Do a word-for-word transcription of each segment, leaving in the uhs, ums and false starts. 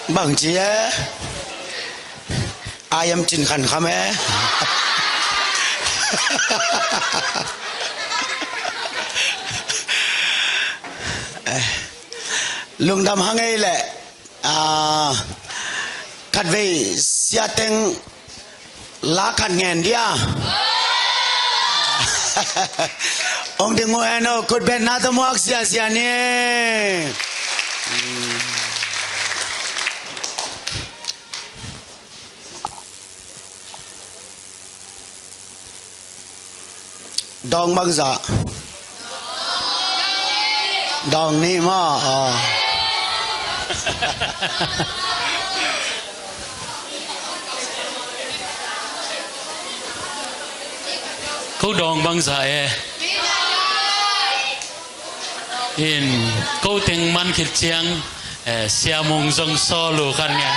Bang ci e? Ai am cin khan kham e? Lungdam hang ei leh, ah, khatvei siateng la khat ngen dia. Ong ding uh hen aw, khutbetna tawh muak siasia ni. Dawng bangzah? Dawng nih maw? Aw. Ko dawng bangzah e? In, ko teng man khit ciang, eh, Sia Mung zong sawl uh khan ngen.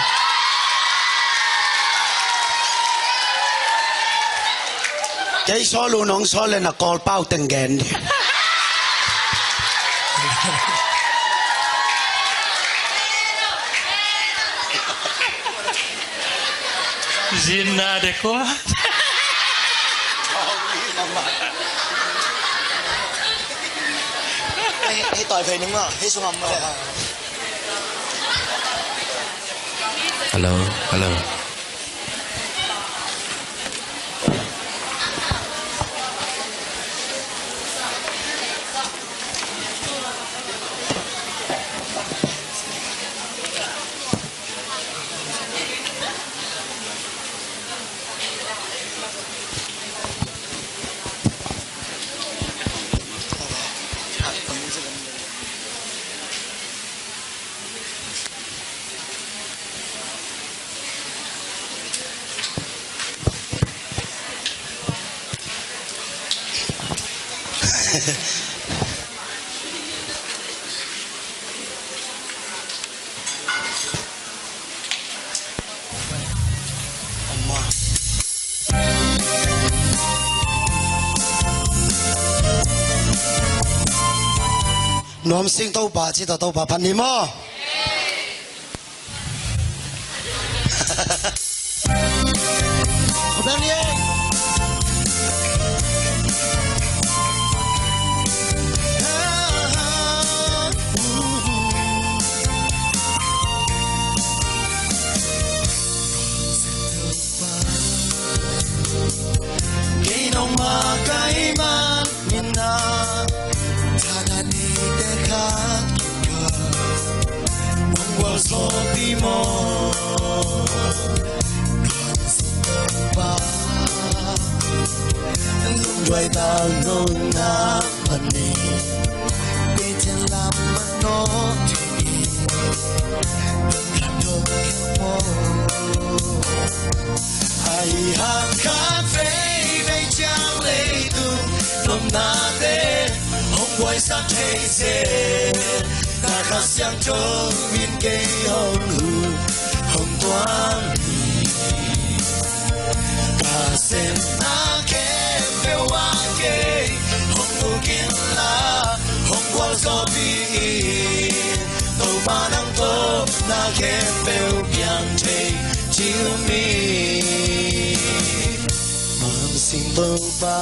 Kei sawl uh nong sawl le na Kawlpau teng gen di. Zinna de kua. Hei, hei, tawi phei ning maw, hei sung am maw le. Hello, hello. Nuam sing Topa ci ta, Topa phat ni maw? Kei nong makaih man min ah, tha na neite khat khat hong gualzawhpih maw. Ka Kha Siangtho Pa, lungduai tak nong na pan ni. Bethel lam manawh thei in, lam dong keu maw. Ahi hang khat veivei ciang leitung nopnate hong buaisak thei zel, na Kha Siangtho in kei hong huh, hong tuang hi. Ka sepna khempeuh ah kei hong uk inla, hong gualzawhpih in. Topa nang tawh na khempeuh piang thei ci uh hi. Mang sing Topa,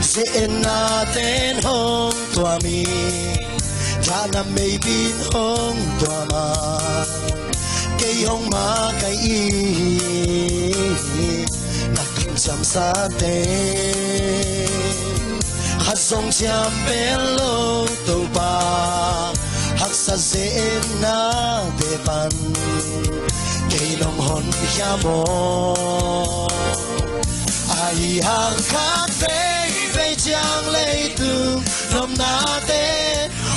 ze-etna ten hong tuam hi. Thahna meiipi in hong tuam a, kei hong makaih hi. Na kamciamsate khat zong ciam pen lo Topa, haksa ze-etnate pan kei nong honkhia maw. Ahi hang khat veivei ciang leitung nopnate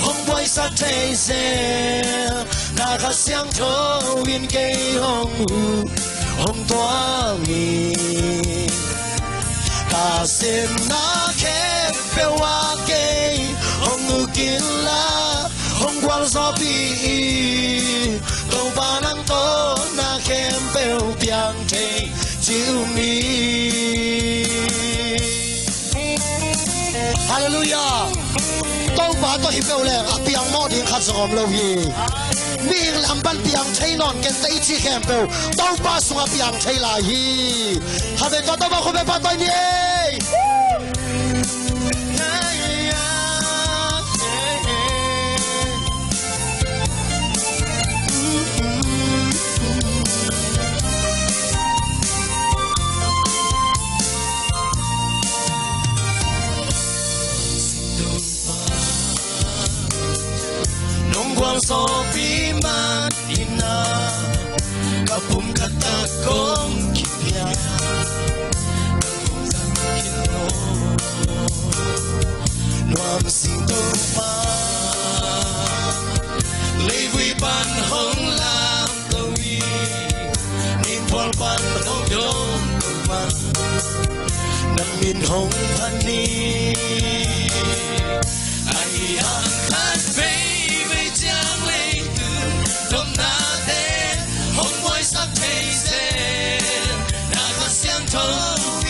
hong buaisak thei zel, na Kha Siangtho in kei hong huh, hong tuang hi. Ka sepna khempeuh ah kei hong uk inla, hong gualzawhpih in. Topa nang tawh na khempeuh piang thei ci uh hi. Halleluiah. Topa tawh hi peuh leng a piang mawh ding khat zong om lo hi. Mihing lam pan piang thei nawn kei, tei ci khempeuh Topa sungah piang thei lai hi. Khatvei tawh Topa khut beng pahtawi ni ei. Nong gualzawhpih man in ah, ka pum ka tak kong kipia, ka pum ka tak kipia. Nuam sing Topa, leivui pan hong lam to hi, ningphual pan hong dong Topa, na min hong phat ni. Ahi hang khat veivei ciang leitung nopnate hong buaisak thei zen, na Kha Siangtho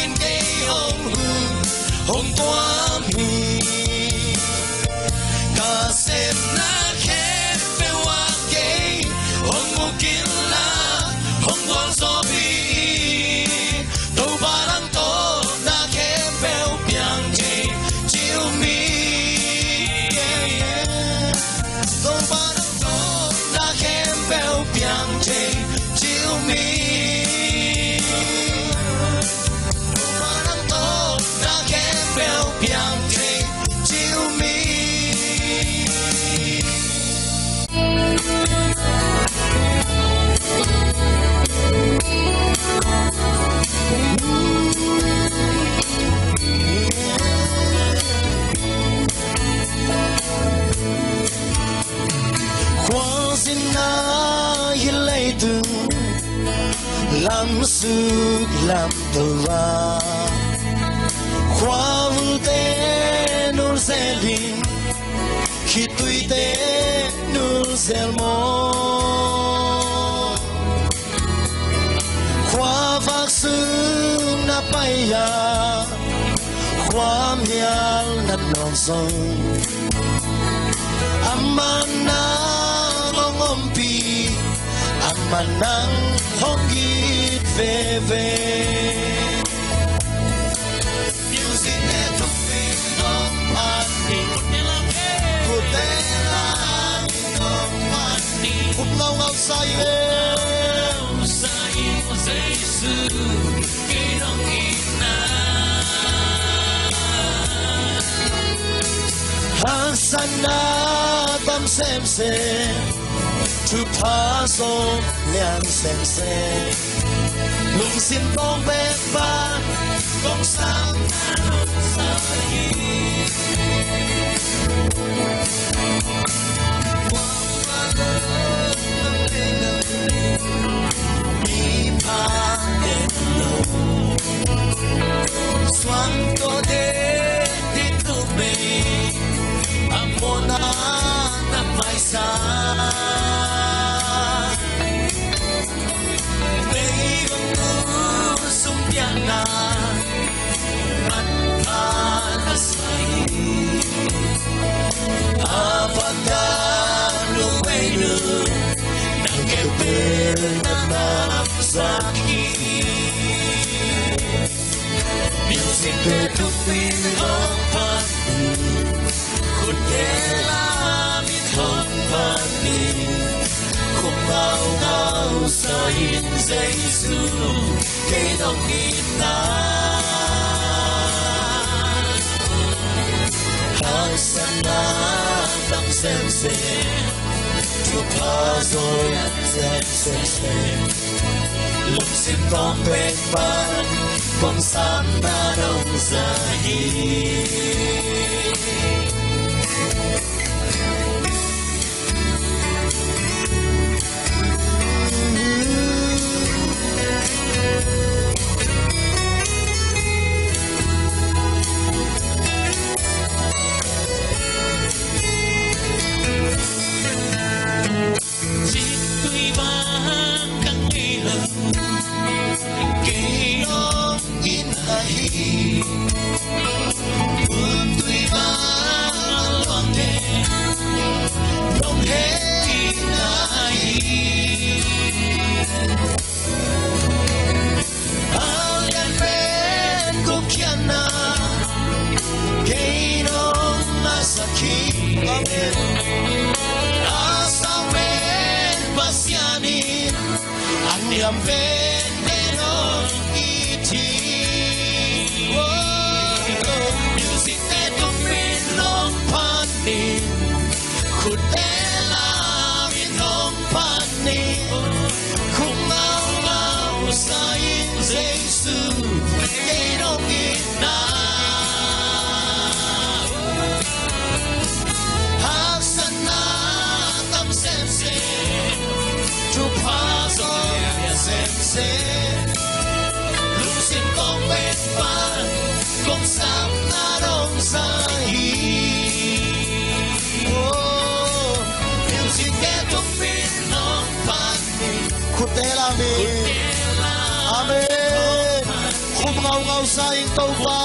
in kei hong huh, hong kuam hi. Ka sepna khempeuh ah kei hong mu kei in la, hong gualzawhpih in. Topa nang tawh na khempeuh piang thei ci uh mi. Topa nang tawh na khempeuh piang thei ci uh mi. Topa nang tawh na khempeuh piang thei ci uh mi. Khualzinna hi leitung lamsuk lamto a, khuavul te nulzel in, khitui te nulzel maw. Khuavak sung na pai a, khuamial na nawk zong, amah nang hong ompih, amah nang hong it veve. Music te thuk in hong phat ni. Khut te la in hong phat ni. Up ngaungau sa in. Sa in Jesu, kei dong in na. Haksatna tam semsem, thupha zong lian semsem. Lungsim tawng pek pan, kong sam na nong sa hi. Mi pha en lo, suang tawh de di tu mei, a mawhna na maisa. Meigong nu sum piakna manpha na sa hi. A vaka nu mei nu na keu pen na nam zak hi. Music te thuk in hong phat ni. Khut te la in hong phat ni. Kong ngaungau sa in Jesu, kei dong in na. Haksatna tam semsem, thupha zong lian semsem. Lungsim tawng pek pan, kong sam na nong sa hi. Ciktui bang ka ngei lo, kei dong in ahi. Bultui bang Pen pen hong it hi. Music te tumpin hong phat in, khutte lamin hong phat in, khum ngaungau sa in Jesu, kei hong itna. Haksatna tam semsem, thupha zong pia semsem, lungsim kong pen pan, kong sapna dong sa hi. Oh, music te tumpin hong pan, khutte lamin. Amen. Khum ngaungau sa in Topa.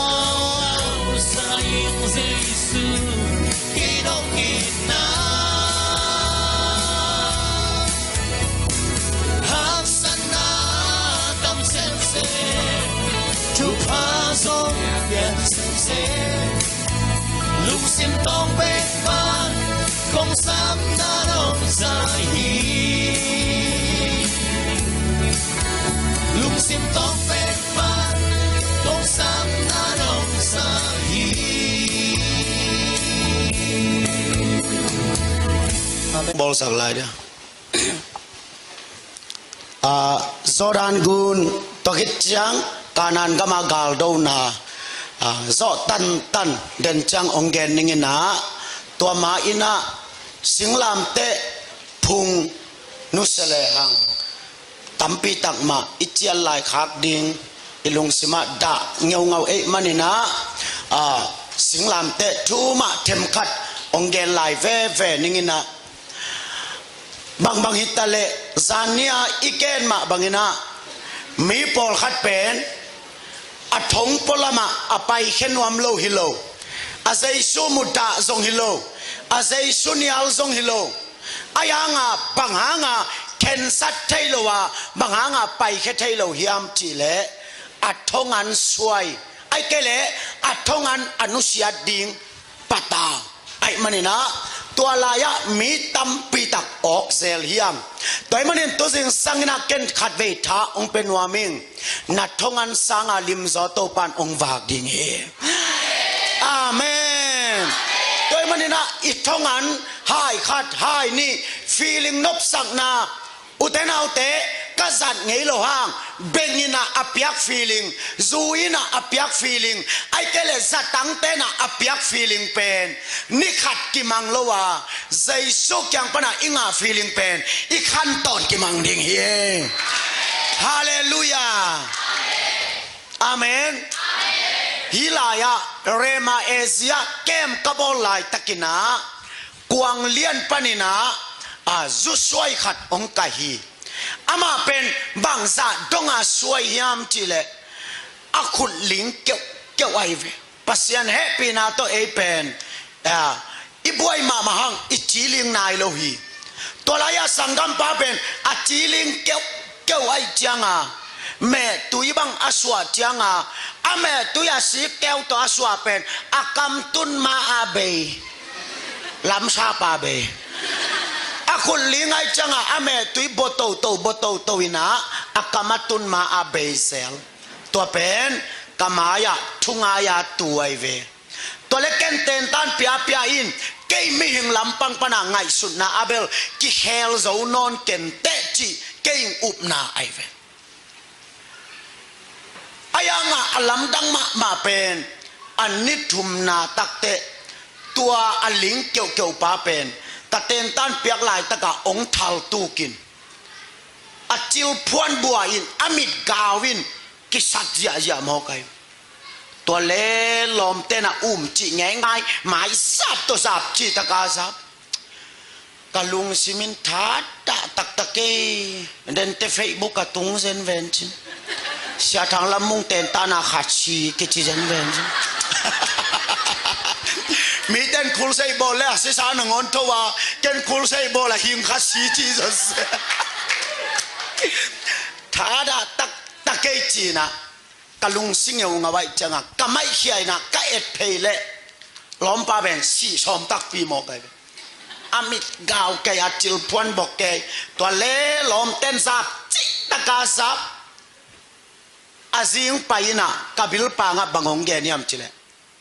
Sa in Jesu, kei hong itna. Haksatna tam semsem, thupha zong pia semsem, lungsim tawng pek pan, kong sapna dong sa hi. Lungsim tawng pek pan, kong sapna dong sa hi. Amen. Bawlsak lai dia. Ah, Jordan gun tua khit ciang Kanaan gama galdona, ah, zawh tantan den ciang hong gen ning in ah, tua ma in ah singlamteh phung nusia lehang tampi tak mah i cial lai khak ding i lungsim ah dah ngeungau ahih manin ah, ah, singlamteh thu mah themkhat hong gen lai veve ning in ah, bangbang hi ta leh, zan ni-a i gen mah bangin ah, mi pawlkhat pen a thong pualamah a paikhia nuam lo hi lo, a Jesu mudah zong hi lo, a Jesu nial zong hi lo. Ahi hanga bang hanga khensat thei lo a, bang hanga paikhia thei lo hiam cih leh, a thongan suai, ahih kei leh a thongan a nusiat ding patau ahih manin ah, tua lai-ah mi tampi tak awk zel hiam. Tua ahih manin tu zingsang in ah ken khatvei tha hong pia nuam ing. Na thongan sanga limzaw Topa'n hong vak ding hi. Amen. Tua ahih manin ah i thongan hai khat hai nih feeling nopsakna, ute naute, ka zat ngei lo hang, beng in ah a piak feeling, zu in ah a piak feeling, ahih kei leh zatangte in ah a piak feeling pen ni khat kimang lo a, Jesu kiang pan ah i ngah feeling pen i khantawn kimang ding hi. Halleluiah. Amen. Hih lai-ah Rema Asia camp ka bawl laitakin ah, kuang lian panin ah, a, zu suai khat hong kai hi. Amah pen bangzah donga suai hiam cih leh, a khut ling keuhkeuh ahi ve. Pasian hehpihna tawh ei pen, a, i buai mahmah hang i ci ling nai lo hi. Tua lai-ah sanggampa pen a ci ling keuhkeuh ahih cianga, mehtui bang a suah cianga, a mehtui a sik keu tawh a suah pen a kam tun ma a bei, lamsap a bei. A khut ling ahih cianga a mehtui baw toto, baw toto in ah a kam a tun ma a bei zel. Tua pen ka mai-ah thungai-a tu ahi ve. Tua leh ken tentan piapia in, kei mihing lampang pana ngaihsutna a bel kikhel zo nawn ken teh cih kei in upna ahi ve. Ahi hangah a lamdang mahmah pen, a ni thumna takteh tua a ling keuhkeuh pa pen ka tentan piak laitakah hong thaltukin, a cilphuan bua in, a mit gau in kisat ziahziah mawk ahi. Tua leh lawmte'n a um cih ngeingai, mai zap tawh zap cih taka zap. Ka lungsim in thadah taktak kei. Dente Facebook a tung zenven cin. Sia Thang Lam Mung tentana khat si kici zenven cin. Mite'n khulsei bawl leh a sisa nangawn tho a, ken khulsei bawl a hing khat si ci zon se. Thadah taktak kei cina. Ka lungsim ngeungau ahih cianga, ka maihkhia in ah ka et phei leh lawmpa pen sih sawm takpi mawk ahi ve. A mit gau kei, a cilphuan bok kei. Tua leh lawmte'n zap cih taka zak. A zing pai-in ah ka bilpang ah bang hong gen hiam cih leh,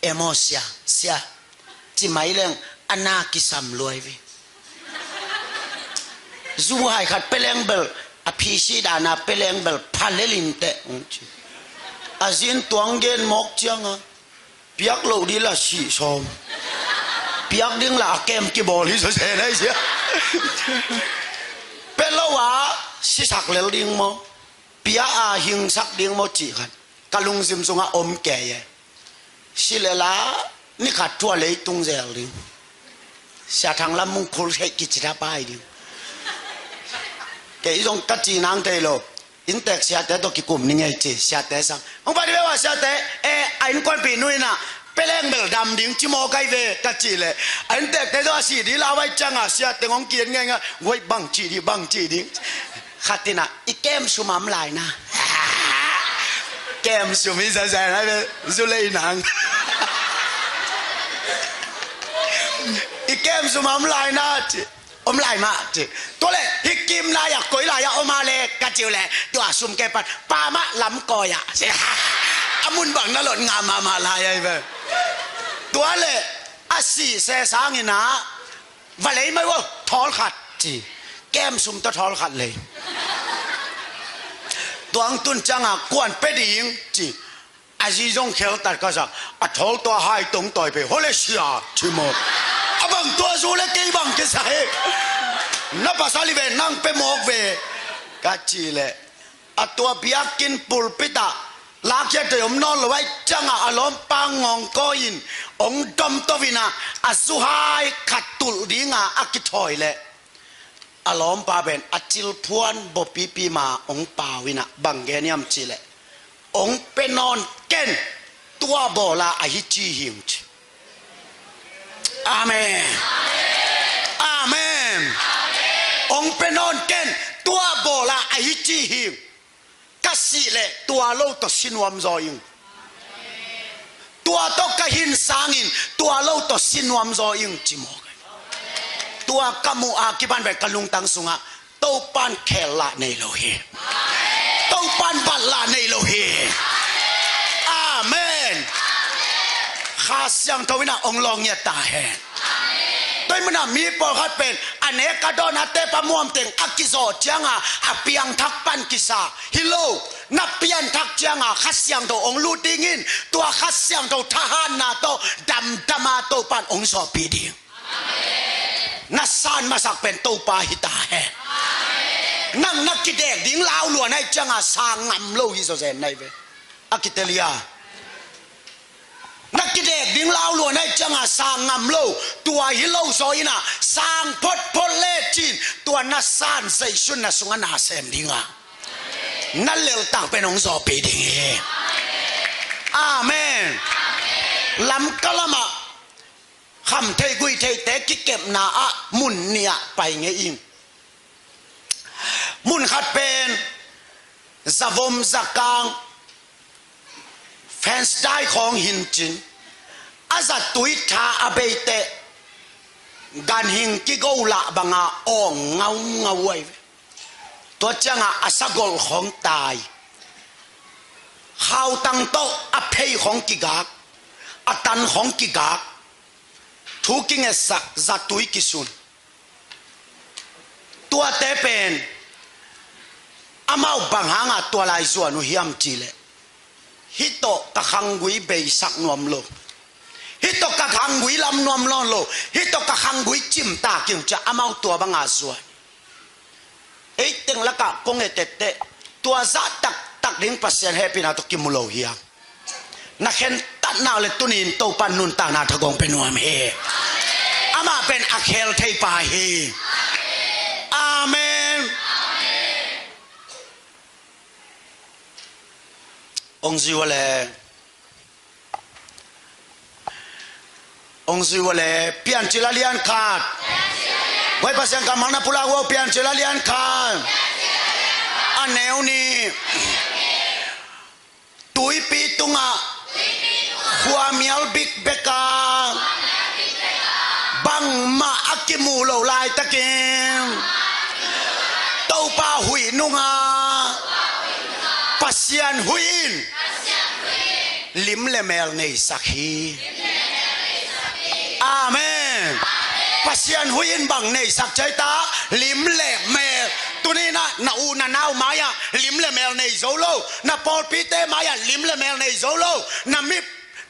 "Em aw sia, sia," ci mai leng a na kisam lua hi ve. Zu hai khat peleng bel, a phisi dan a peleng bel pha lel inteh hong ci. A zi in tua hong gen mawk ciang a, piak loh ding lah sih sawm. Piak ding lah a kem kibawl hi sawsen ahi sia. Pia lo a sisak lel ding maw, pia a hingsak ding maw cih khat ka lungsim sungah om kei e. Si lel a ni khat thu a leitung zel ding. Sia Thang Lam Mung Khul Theih kici thapai ding. Kei zong ka ci nang thei lo. Inntek siate tawh kikum ni ngei ci, siate sang. Hong pai dih ve ua siate, eh, a innkuanpih nu in ah peleng bel dam ding ci mawk ahi ve ka cih leh, a inntekte tawh a sih dih lau ahih ciang a siate hong ki-en ngeingai, "Guai, bang cih ding, bang cih ding?" Khat in ah, "I kem sum a om lai na." Kem sum hi zaizai na ve, zu lei nang. "I kem sum a om lai na," ci. "Om lai mah," ci. "Tua leh hih kim lai-ah koi lai-ah om a le?" ka cih uh leh, tua sum ke pan, "Pa mah lam kawi ah," ci. A mun bang na lot ngah mahmah lai ahi ve. Tua leh a sih se sangin ah, "Va lei mai ua, thawl khat," ci. "Kem sum tawh thawl khat lei. Tua hong tun ciang a kuan pia ding," ci. A zi zong kheltat ka sa, "A thawl tua hai tong tawi pe, hole sia," ci maw. "A bang tua zu le kei bang kisa hi? Na pasal hi ve, nang pia mawk ve," ka cih leh, a tua biakinn pulpit ah lakkhiat thei om nawn lo ahih ciang a, a lawmpa ngawngkawi in hong dom to in ah, a zu hai khat tulh ding a a kithawi leh, a lawmpa pen a cilphuan bawpipi ma hong pau in ah bang gen hiam cih leh, "Hong pia nawn ken, tua bawl a ahi ci hing," ci. Amen. Amen. "Hong pia nawn ken, tua bawl a ahi ci hing. Ka sih leh tua lo tawh si nuam zaw ing. Tua tawh ka hin sangin tua lo tawh si nuam zaw ing," ci mawk. Tua ka muh a kipan pen ka lungtang sungah Topa'n khel lah nei lo hi. Topa'n bat lah nei lo hi. Amen. Kha Siangtho in ah hong lawng ngiat ta hen. Tua ahih manin ah mi pawlkhat pen a nek a dawn a tep a muam teng a kizawh ciang a, a piangthak pan kisa hi lo. Na pianthak ciang a Kha Siangtho hong lut ding in, tua Kha Siangtho thahatna tawh damdam a Topa'n hong zawhpih ding. Na san masak pen Topa hi ta hen. Nang na kidek ding lau lua na hih ciang a sang ngam lo hi zawzen na hi ve. A kitel hi a. Na kidek ding lau lua na hih ciang a sang ngam lo, tua hi lo zaw in ah sang photphot le cin, tua na san Zeisu in na sungah na sem ding a, na leltak pen hong zawhpih ding hi. Amen. Lamka lamah khamtheih guihtheihte kikepna ah mun nih ah pai ngei ing. Mun khat pen zavom zakang, fence dai khawng hin cin, a zatui tha a bei teh ganhing kigo lah bang a awng ngaungau uh ahi ve. Tua ciang a a sagolh khawng tai, khautang tawh a phei khawng kigak, a tan khawng kigak, thu kingetsak, zatui kisun. Tuate pen amau bang hang a tua lai zuan uh hiam cih leh, "Hih tawh ka khanggui beisak nuam lo, hih tawh ka khanggui lam nuam nawn lo, hih tawh ka khanggui cimtak ing," ci-a amau tua bang a zuan. Ei teng lakah kong et etteh, tua zah taktak ding Pasian hehpihna tawh kimu lo hiam? Na khentat nak leh tuni-in Topa'n nuntakna thagawng pia nuam hi. Amah pen a khel thei pa hi. Amen. Hong zui uh a leh, hong zui uh a leh, Piancil a lian khat. Guai, Pasian kammal na pulak uh a, Piancil a lian khat, a neu nih. Tuipi tungah khuamial bikbek a, bangmah a kimuh loh laitakin Topa huih nung a, Pasian huih in lim le mel neisak hi. Amen. Pasian huih in bang neisak cei ta? Lim le mel. Tuni-in ah na u na nau mai-ah lim le mel nei zo lo, na pawlpite mai-ah lim le mel nei zo lo, na mi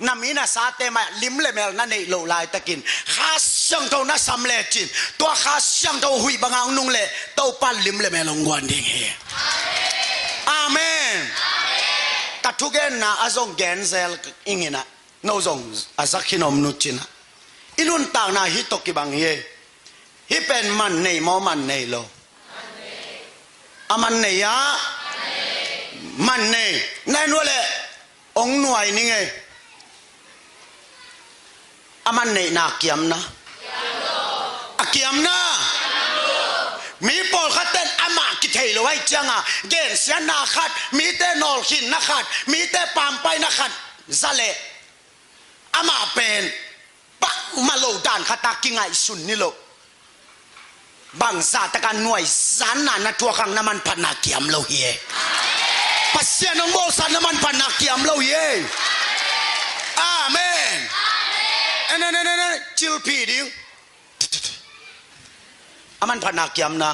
na mi na sate mai-ah lim le mel na neih loh laitakin Kha Siangtho na sam lecin, tua Kha Siangtho huih banga hong nung leh Topa lim le mel hong guan ding hi. Amen. Ka thugenna a zong genzel ing in ah, no zong a za khin om nu cin ah, i nuntakna hih tawh kibang hi. Hih pen man nei maw, man nei lo? A man nei ah, man nei. Na en uh leh hong nuai ning ei. A man neihna kiamna, a kiamna. Mi pawlkhat ten amah kithei lo ahih cianga gensiatna khat, mite nawlkhinna khat, mite pampaina khat za leh amah pen bangmah lo dan khat a kingaihsun ni lo. Bangzah taka nuaizanna na thuak hang na manphatna kiam lo hi e. Pasian hong bawlsa na manphatna kiam lo hi e. Amen. En, en, en, en, en. Cilphih ding. A manphatna kiamna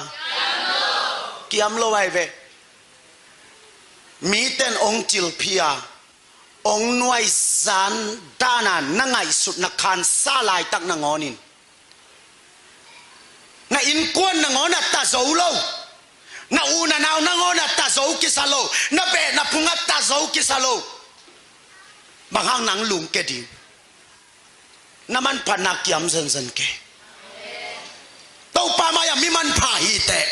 kiam lo ahi ve. Miten hong cilphih a, hong nuaizan dana na ngaihsutna khansa laitak nangawnin, na innkuan nangawn a ta zo lo, na u na nau nangawn a ta zo kisa lo, na beh na phung a ta zo kisa lo. Bang hang nang lungke ding? Na manphatna kiam zenzen kei. Topa mai-ah mi manpha hi teh.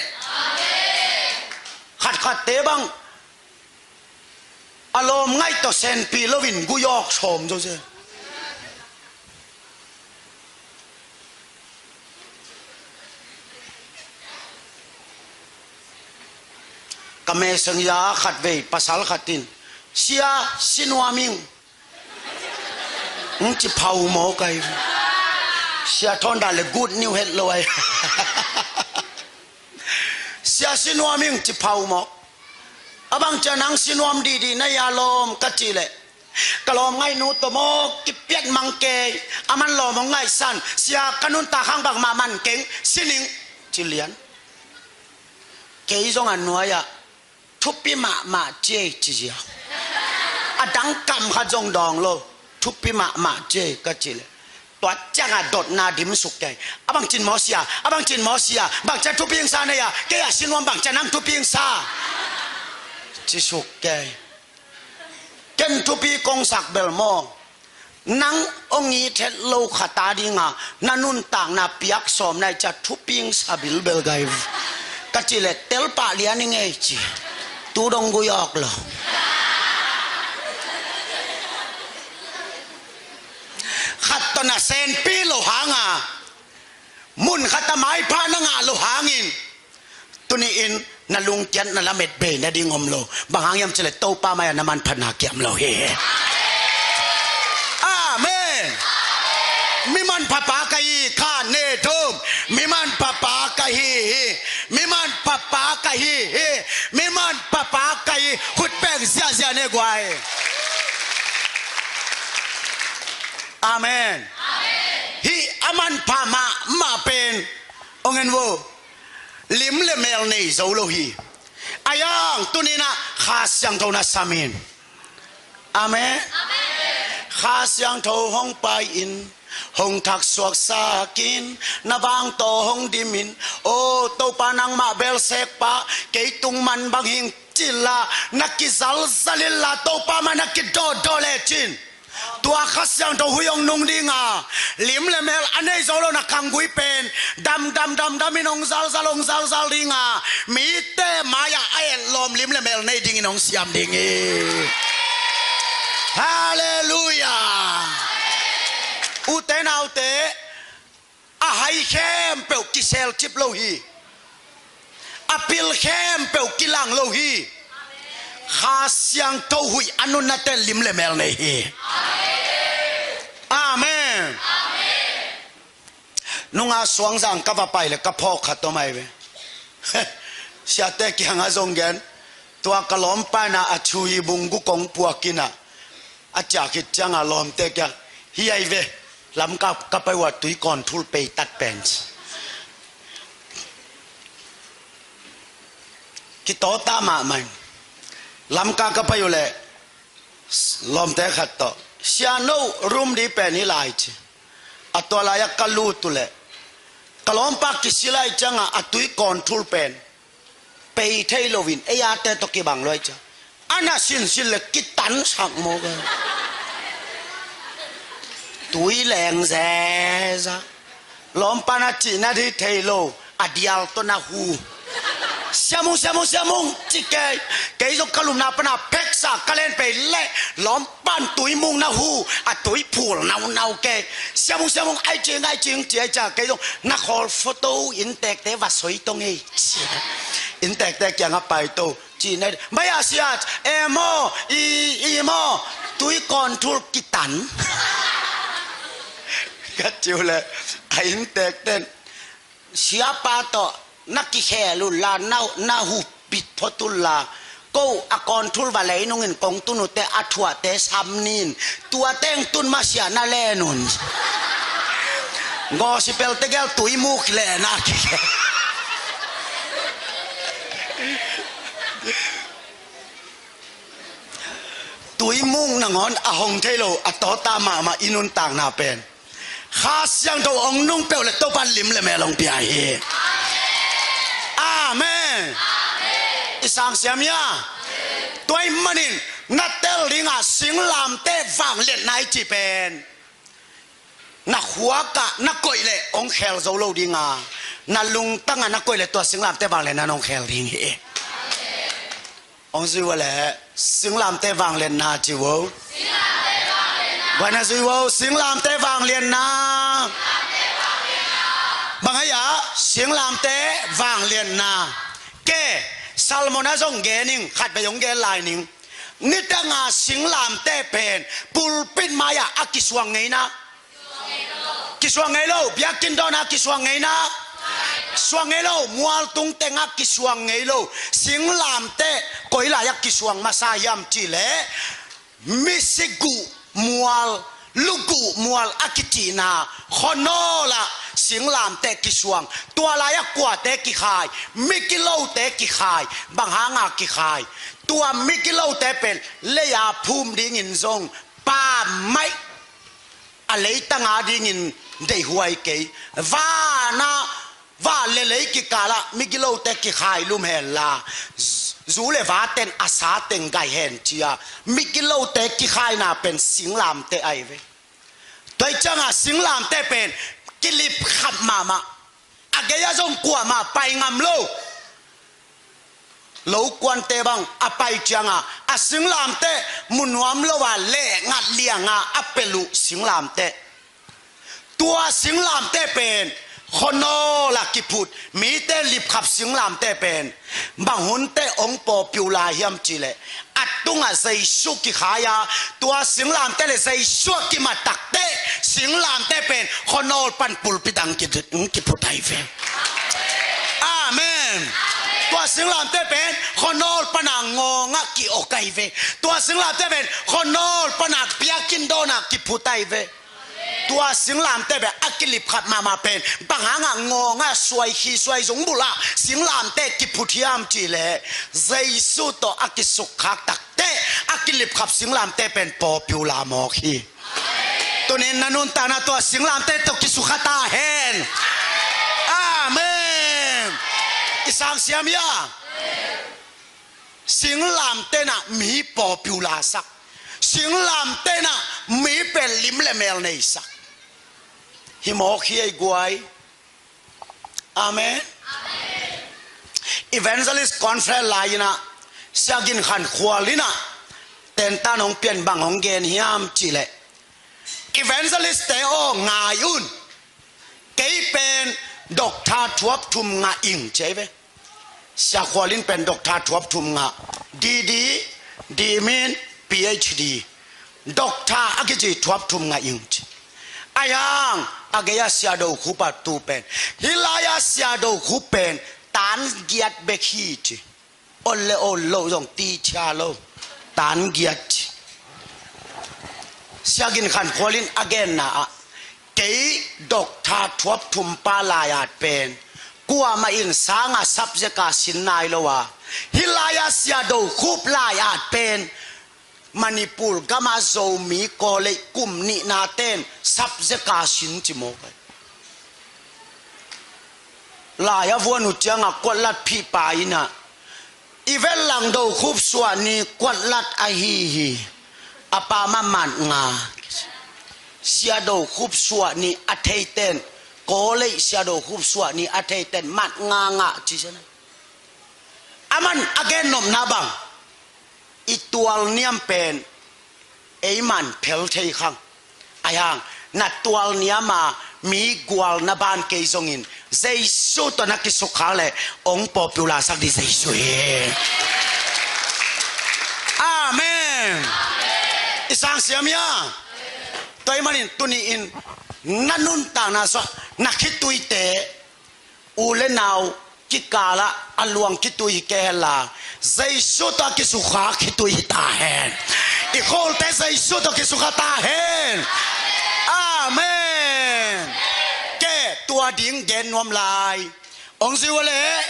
Khatkhatte bang a lawm ngaih tawh senpi loin gui awk sawm zo zel. Ka messenger khatvei pasal khat in, "Sia, si nuam ing," hong ci phau mawk ahi. Sia thawn dah le good news het lo ahi. "Sia, si nuam ing," ci phau mawk. "A bang cia nang si nuam dihdih na hia lawm?" ka cih leh, "Ka lawm ngaihnu tawh maw kipiat mang kei, a man lawm hong ngaihsan. Sia, ka nuntak hang bangmah man keng, si ning," ci lian. Kei zong a nuai-ah, "Thupi mahmah ci ei," ci ziau. A dang kam khat zong dawng lo. "Thupi mahmah ci ei," ka cih leh, tua ciangah dotna dimsuk kei. "A bang cin maw sia, a bang cin maw sia, bang cia thupi ing sa na hia, kei a si nuam bang cia nang thupi ing sa," cisuk kei. Ken thupi kong sak bel maw, nang hong it het lo khat a dinga na nuntakna piak sawm na hih ciah thupi ing sa bilbel gai. Ka cih leh, "Telpah lian ing ei," ci. Tu dong gui awk lo. Khat tawh na senpi lo hanga, mun khat a maipha na ngah lo hangin, tuni-in na lungkiat na lamet bei nading om lo. Bang hang hiam cih leh Topa mai-ah na manphatna kiam lo hi. Amen. Mi manpha pa ka hi, kha ne thum. Mi manpha pa ka hi hi. Mi manpha pa ka hi hi. Mi manpha pa ka hi. Khut pek ziahziah ne guai. Amen. Hih a manpha mahmah pen, hong en vo, lim le mel nei zo lo hi. A yang tuni-in ah Kha Siangtho na sam in. Amen. Kha Siangtho hong pai in, hong thaksuak sak in, na vang tawh hong dim in. O Topa, nangmah bel sekpa, kei tung man bang hing, ci-in la na kizalzal in la Topa mai-ah na kidawtdawt lecin, tua Kha Siangtho huih hong nung dinga, lim le mel a nei zo lo na khanggui pen damdam damdam in hong zalzal hong zalzal dinga, mite mai-ah a etlawm lim le mel nei dingin hong siam ding hi. Halleluiah. Ute naute, a hai khempeuh kiselcip lo hi. A pil khempeuh kilang lo hi. Kha Siangtho huih a nunna ten lim le mel nei hi. Amen. Nunga Suangzang ka va pai leh ka phawk khat om ahi ve. Siate kiangah zong gen, Tua ka lawmpa in ah a chui bung guk kong puak in ah, a ciah khit ciangah lawmte kiang, "Hi ai ve, Lamka ka pai uh a tui kawnthul peitat pen," ci. Kitawta mahmah in, Lamka ka pai uh leh lawmte khat tawh, "Sia, no room di pen hi lai," ci. A tua lai-ah ka lut uh leh ka lawmpa kisi lai ciangah a tui kawnthul pen pei thei loin ei ate tawh kibang luai cia. A na sinsin le kitansak mawk a. Tui leng zeza. Lawmpa na cihna di thei lo, a dial tawh na hu. "Siamung, siamung, siamung," ci kei. Kei zong ka lumna pana pheksa ka len pei leh lawm pan tui mung na hu, a tui phul naunau kei. "Siamung, siamung, ai cing, ai cing," ci ai cia kei zong, "Na khawl photo inntekte va soi tong ei," ci. Inntekte kiangah paito ci ne. "Mai a sia, e maw, i, i maw, tui kawnthul kitan," ka ci uh leh a inntekten, "Siapa tawh na kikhel un la, na, na hupit phot un la, ko a kawnthul va lei nungin kong tun uh teh a thuahte sam nin, tua teng tun masiah na len un." Gospel tegel tui muk lehna kikhel. Tui muk nangawn a hong thei lo, a tawta mahmah i nuntakna pen Kha Siangtho hong nung peuh le Topa lim le mel hong pia hi. Amen. I sang siam hia? Tua ahih manin na tel dinga singlamteh vangliatna i cih pen na khuakah na koih leh hong khel zo lo dinga, na lungtangah na koih leh tua singlamteh vangliatna hong khel ding hi. Hong zui uh leh singlamteh vangliatna ci uh. Guai na zui uh, singlamteh vangliatna. Bang hia? Singlamteh vangliatna. Ke, sermon ah zong gen ing, khat vei hong gen lai ning. Nitanga singlamteh pen pulpit mai-ah a kisuang ngeina. Kisuang ngei lo. Biakinn dawnah kisuang ngeina. Suang ngei lo. Mualtung tengah kisuang ngei lo. Singlamteh koi lai-ah kisuang masa hiam cih leh, misiguh mual, luguh mual a kicihna khuanawl ah singlamteh kisuang. Tua lai-ah kuate kikhai? Migilote kikhai. Bang hanga kikhai? Tua migilote pen lei-a phum dingin zong pammaih, a leitang adingin deihhuai kei. Vanah, van le lei kikalah migilote kikhai lum henla, zu le vaten a sa teng gai hen ci-a migilote kikhaina pen singlamteh ahi ve. Tua ahih ciangah singlamteh pen kilipkhap mahmah. A gei-ah zong kuamah pai ngam lo. Lokuante bang a pai cianga a singlamteh mu nuam lo a lehngat lianga a pelh uh singlamteh. Tua singlamteh pen khuanawl ah kiphut, mite lipkhap singlamteh pen bang hun teh hong popular hiam cih leh, a tungah Jesu kikhai a, tua singlamteh le Jesu a kimat takteh singlamteh pen khuanawl pan pulpit ah hong ki, hong kiphut ahi ve. Amen. Tua singlamteh pen khuanawl pana ngawngah ki-ok ahi ve. Tua singlamteh pen khuanawl pana biakinn dawnah kiphut ahi ve. Tua singlamteh pen a kilipkhap mahmah pen bang hangah ngawngah suai khi suai zung bulh ah singlamteh kiphut hiam cih leh, Jesu tawh a kisukkhak takteh a kilipkhap singlamteh pen popular mawk hi. Tunin na nuntakna tua singlamteh tawh kisukha ta hen. Amen. I sang siam hia? Singlamteh in ah mi popular sak. Singlamteh in ah mi pen lim le mel nei sak. Hi mawk hi ei guai. Amen. Evangelist conference lai-in ah Sia Gin Khan Khual in ah tentan hong pian, bang hong gen hiam cih leh, "Evangelist te aw, ngai un. Kei pen doctor thuap thum ngah ing," ci ahi ve. Sia Khual in pen doctor thuap thum ngah, D D, D Min, P H D. Doctor a kici thuap thum ngah ing ci. Ahi hang a gei-ah Sia Do Khup a tu pen, hih lai-ah Sia Do Khup pen tan giat bek hi ci. Ol le ol loh zong tichia lo. Tan giat ci. Sia Gin Khan Khual in a genna ah, kei Doctor Thuap Thum pa lai-at pen kuamah in sanga subject a sin nai lo a, hih lai-a Sia Do Khup lai-at pen Manipur gama Zomi Kawlei kum nihna ten subject a sin ci mawk ai. Lai a vuan uh cianga kuatlat phihpa inah, i vet lang Do Khup suah ni kuatlat ahi hi. A pa mah mat nga. Sia Do Khup suah ni a theiten, Kawlei Sia Do Khup suah ni a theiten mat nga nga ci sena. Aman a gennopna bang, i tual niam pen ei man phel thei khang. Ahi hang na tual niama mi gual na ban kei zongin Jesu tawh na kisukkhak le ong popular sak di Jesu hi. Amen. I sang siam ia. Tua ahih manin tuni in na nuntakna sua na khituite, u le nau kikalah a luang khitui hi kei henla, Jesu tawh a kisukha khitui hi ta hen. I kholte Jesu tawh kisukha ta hen. Amen. Ke tua ding gen nuam lai. Ong zui ua leh,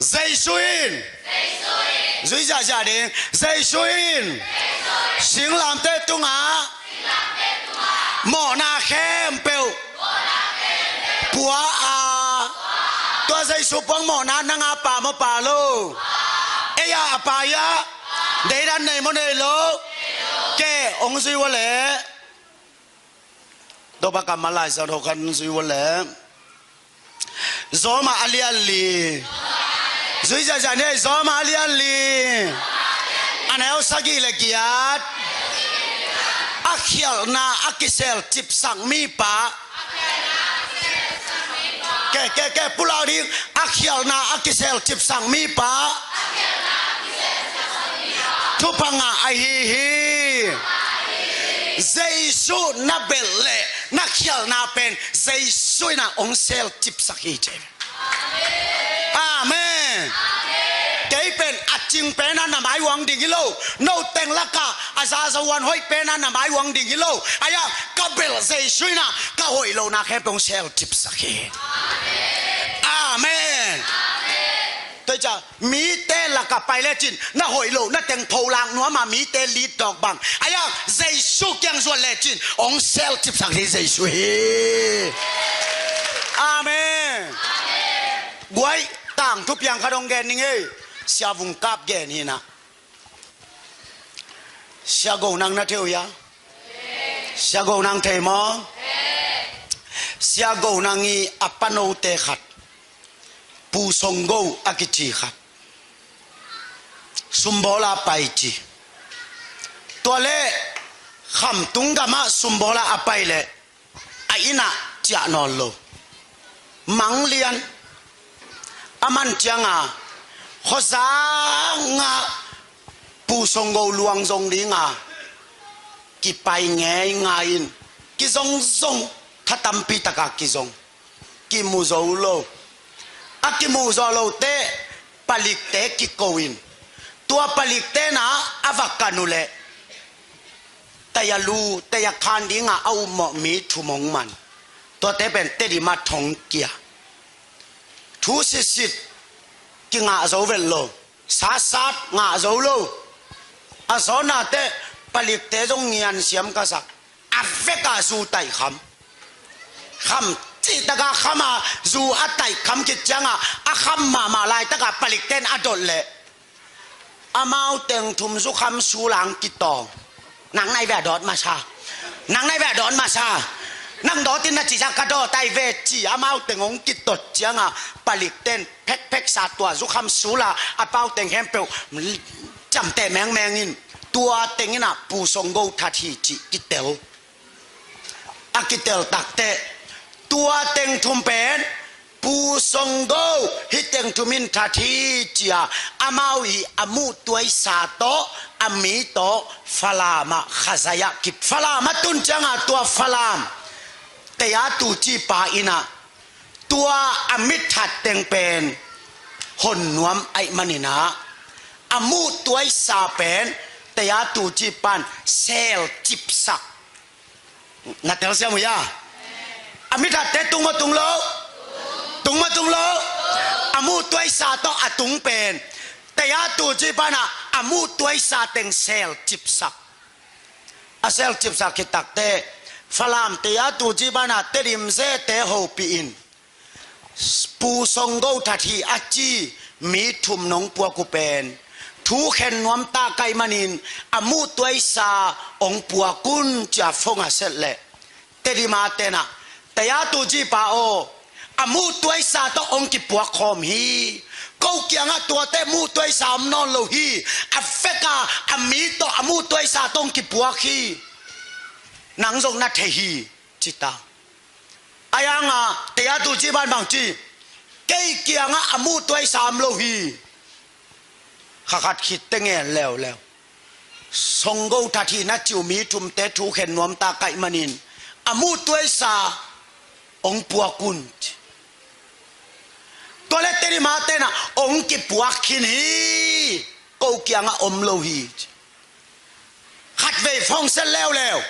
Jesu in. Zui ziahziah ding. Jesu in singlamteh tungah mawhna khempeuh pua a, tua Jesu puang mawhna nang a pa maw pa lo? Ei a a pa ia? Deidan nei maw nei lo? Ke ong zui ua leh, Topa kammal Lai Siangtho khat ong zui ua leh, Rom a lian li. Zui ziahziah ni ei, Rom a lian li. A neu sagih le giat. A khialhna a kisel cipsak mipa. Ke, ke, ke, pulak ding. A khialhna a kisel cipsak mipa thupha ngah ahi hi. Jesu na belh leh na khialhna pen Jesu in a ong sel cipsak hi ci. Amen. Kei pen a cing pen a na mai uang ding hi lo. No teng lakah a zazahuan hoih pen a na mai uang ding hi lo. Ahi a ka belh Jesu in a ka hoih lohna khempeuh ong sel cipsak hi. Amen. Tua hi ciang mite lakah pai lecin na hoih lohna teng pholak nuama mite lead tawk bang. Ahi a Jesu kiang zuan lecin ong sel cipsak hi Jesu hi. Amen. Guai, tangthu piang khat ong gen ning ei. Sia Vung Kap gen hi na. Sia Go nang na thei uh hia? Sia Go nang thei maw? Sia Go nang i a panote khat, Pu Song Go a kici khat, sumbawl a pai ci. Tua leh Khamtung gamah sumbawl a a pai leh a inn ah ciah nawn lo. Mang lian. A man cianga khuazangah Pu Song Go luang zong dinga kipai ngeingai in, kizongzong, tha tampi taka kizong, kimu zo lo. A kimuh zawh lote palikte kiko in, tua palikte na a va kan uh leh tei a lu, tei a khan dinga a upmawh mi thum hong man. Tuate pen Tedim ah thong kia. Thu sitsit kingah zo vet lo. Satsat ngah zo lo. A zawhnate palikte zong ngiansiam ka sak. A veka zu taih kham. Kham cihtaka khama zu a taih kham khit cianga a kham mahmah laitaka palikten a dot leh amau teng thum zukham sula hong kitawng. Nang nai ve a dawt masa. Nang nai ve a dawt masa. Nang dawtin na cihsa ka dawt ai ve ci amau teng hong kitot cianga palikten phekphek sa tua zukham sula a pau teng khempeuh ciamteh mengmeng in tua teng inah Pu Song Go that hi cih kitel. A kitel takteh tua teng thum pen Pu Song Go hih teng thum in that hi cia amau i a muh tuaisa tawh a mi tawh Falam ah Khazai ah kip. Falam a tun cianga tua Falam Tei A Tu ci pa inah tua a mitthat teng pen hon nuam ahih manin ah, a muh tuaisa pen tei a tu ci pan sel cipsak. Na telsiam uh hia? A mithatte tung maw tung lo? Tung maw tung lo? A muh tuaisa tawh a tung pen tei a tu ci pan ah a muh tuaisa teng sel cipsak. A sel cipsak khit takteh Falam tei a tu ci pan ah Tedim zete hopih in Pu Songgo That Hi a ci mi thum nong puak uh pen thu khen nuam ta ka hih manin a muh tuaisa ong puak un ci a phone a set leh Tedim a ten ah, tei a tu ci pa aw, a muh tuaisa tawh ong kipuak khawm hi. Ko kiangah tuate muh tuaisa om nawn lo hi. A vek a, a mi tawh a muh tuaisa tawh ong kipuak hi. Nang zong na thei hi, ci ta. Ahi hang a tei a tu ci pan bang ci, kei kiangah a muh tuaisa om lo hi. Kha khat khit teh ngen leuleu. Songgo That Hi na ci uh mi thumte thu khen nuam ta ka hih manin a muh tuaisa ong puak un, ci. Tua leh Tedim a ten ah ong kipuak khin hi. Ko kiangah om lo hi, ci. Khatvei phone set leuleu,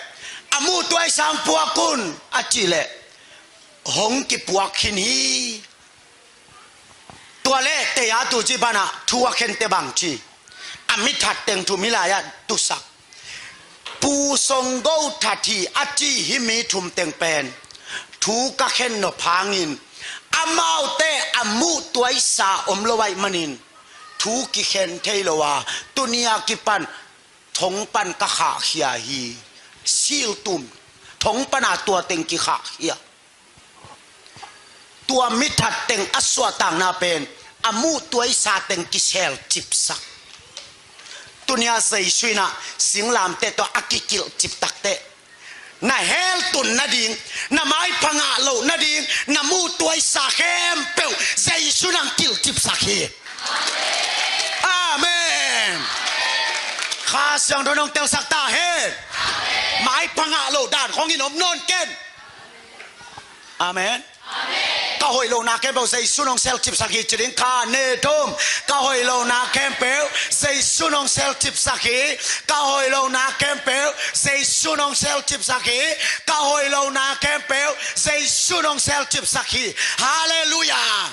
a muh tuaisa ong puak un a cih leh hong kipuak khin hi. Tua leh tei a tu ci pan ah thu a khente bang ci, a mithat teng thu mi lai ah tusak. Pu Songgo That Hi a ci hih mi thum teng pen thu ka khen nop hangin amaute a muh tuaisa om lo ahih manin thu kikhen thei lo a, tuni a kipan thong pan ka khahkhia hi. Sil tum, thong pan a tua teng kikhahkhia. Tua mithat teng a suahtakna pen a muh tuaisa teng kisel cipsak. Tuni a Jesu in ah singlamteh tawh a kikilh cip takteh na hell tun nading, na maipha ngah loh nading, na muh tuaisa khempeuh Jesu in hong kilh cipsak hi. Amen. Kha Siangtho in hong telsak ta hen. Maipha ngah loh dan khawng in om nawn ken. Amen. Ka hoih lohna khempeuh Jesu in hong sel cipsak hi ci ding. Kha, nih, thum. Ka hoih lohna khempeuh Jesu in hong sel cipsak hi. Ka hoih lohna khempeuh Jesu in hong sel cipsak hi. Ka hoih lohna khempeuh Jesu in hong sel cipsak hi. Halleluiah.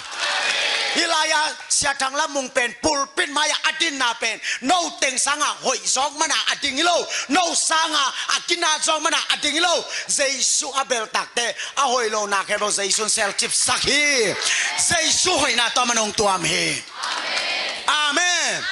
Hih lai-ah Sia Thang Lam Mung pen pulpit mai-ah a dinna pen no teng sangah hoih zawk mana a ding hi lo, no sangah a kinat zawk mana a ding hi lo. Jesu a belh takteh a hoih lohna khempeuh Jesu in sel cipsak hi. Jesu hoihna tawh a man hong tuam hi. Amen.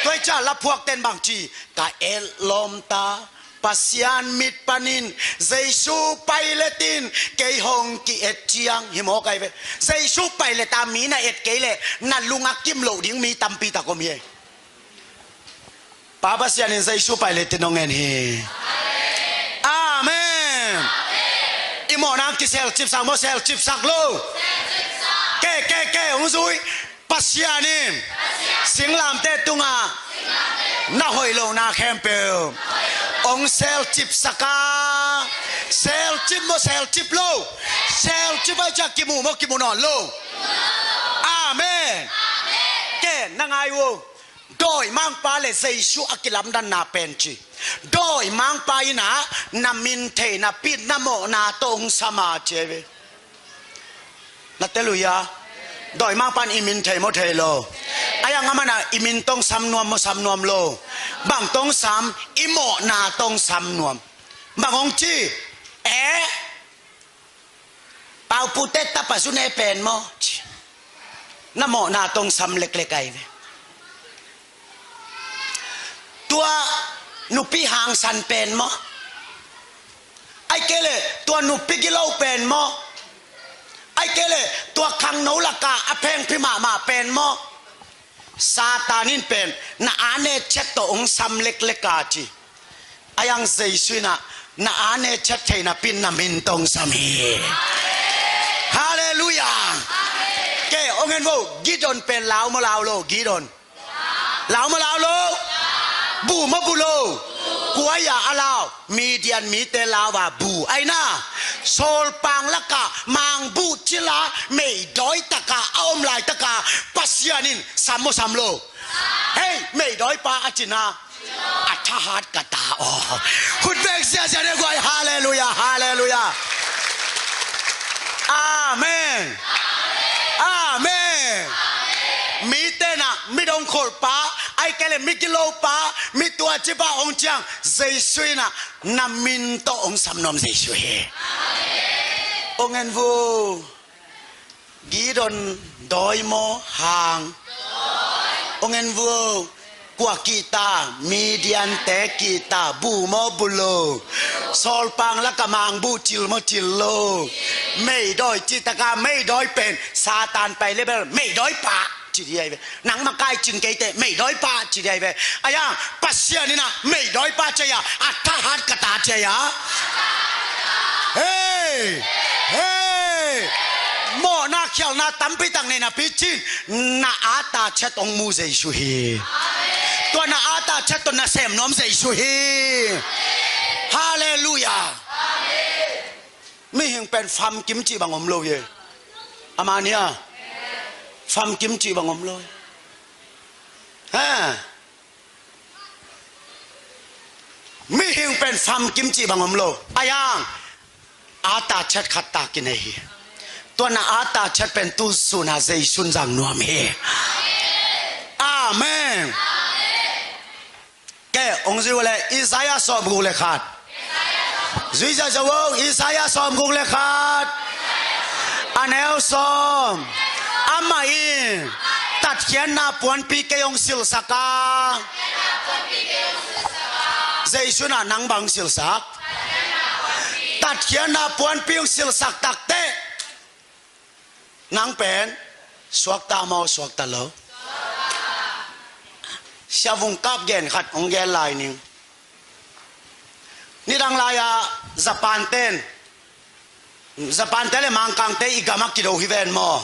Tua hi ciah laphuakten bang ci, ka et lawmta Pasian mit panin Jesu Pilat in kei hong ki-et ciang hi mawk ahi ve. Jesu Pilat a mi na et kei leh na lung a kim loh ding mi tampi tak om hi. Pa Pasian in Jesu Pilat in hong en hi. Amen. I mawhna hong kisel cipsak maw, sel cipsak lo? Ke, ke, ke, hong zui. Pasian in singlamteh tungah na hoih lohna khempeuh hong sel cipsak a. Sel cip maw, sel cip lo? Sel cip a, ciah kimu maw, kimu nawn lo? Amen. Ke, na ngai uh. Dawimangpa le Jesu a kilamdanna pen ci, dawimangpa in ah na min thei napi in na mawhna tawh hong sam a ci hi ve. Na tel uh hia? Dawimangpa in i min thei maw, thei lo? Ahi hang a man ah i min tawh hong sam nuam maw, sam nuam lo? Bang tawh hong sam? I mawhna tawh hong sam nuam. Bang hong ci? Eh? Paupute tapa Zune pen maw? Na mawhna tawh hong sam leklek ahi ve. Tua nupi hangsan pen maw? Ahih kei leh tua nupi gilo pen maw? Ahih kei leh tua khangno lakah a phengphi mahmah pen maw? Satan in pen na ane chet tawh hong sam leklek a ci. Ahi hang Jesu in ah na ane chet thei napi in na min tawh hong sam hi. Halleluiah. Ke, hong en vo, Gideon pen lau maw, lau lo? Gideon lau maw, lau lo? Bu maw, bu lo? Kua hi a a lau? Midian mite lau a bu ahi na. Sawlpang lakah mangbuh cila meidawi taka a om laitaka Pasian in sam maw sam lo? Hei, meidawi pa a cina a thahat ka ta aw. Khut beng siasia ne guai. Halleluia, halleluia. Amen. Amen. Mi tenah mi dongkholh pa, ai kele mi gilo pa, mi tuaci pa ong ciang Jesu inah na min tawh ong sam nuam Jesu hi. Ong en vu. Gideon dawi maw hang? Ong en vu. Kua kihta? Midiante kihta. Bu maw bu lo? Sawlpang laka mangbuh cil maw cil lo? Meidawi citaka meidawi pen Satan pai lebel meidawi pa ci di ai ve. Nang makai cing keite meidawi pa ci di ai ve. Aya Pasian inah meidawi pa ci ai a, a thahat ka ta ci ai a. Hei, hei. Mawhna khialhna tampi tak nei napi cin na ata chet ong mu Jesu hi. Tua na ata chet tua na sem nuam Jesu hi. Halleluia. Mihing pen famkim cih bang om lo hi. Amah nia famkim cih bang om lo hi. Ha. Mihing pen famkim cih bang om lo. Ayang ata chet khat ta kinei hi. Tua na ata chet pen tu suna Jesu in zang nuam hi. Amen. Ke ong zui le Isaiah sawm guk le khat. Zui zia zo, Isaiah sawm guk le khat. A neu sawm. Amah in tatkhiatna puanpi kei ong silsak a. Jesu inah nang bang silsak? Tatkhiatna puanpi ong silsak takte nang pen suakta maw suakta lo? Sia Vung Kap gen khat ong gen lai ning. Nidang lai-a Japan ten, Japan te le Mangkang te i gam a kido hi ven maw?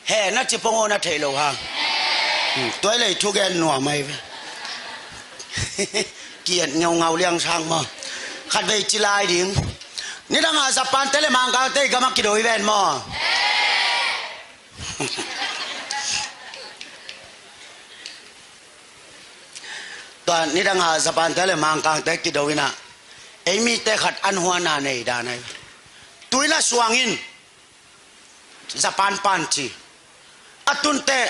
He na ci pong aw, na thei lo hang. Hmm, tuai lei thu gen nuam ai ve. Kiat ngeungau liang sang maw? Khat vei ci lai ding. Nidang a Japan te le Mangkang te i gam a kido hi ven maw? Tua nidang a Japan te le Mangkang te kido inah ei mite khat an huana nei dan ai. Tui na suang in Japan pan ci. A tunte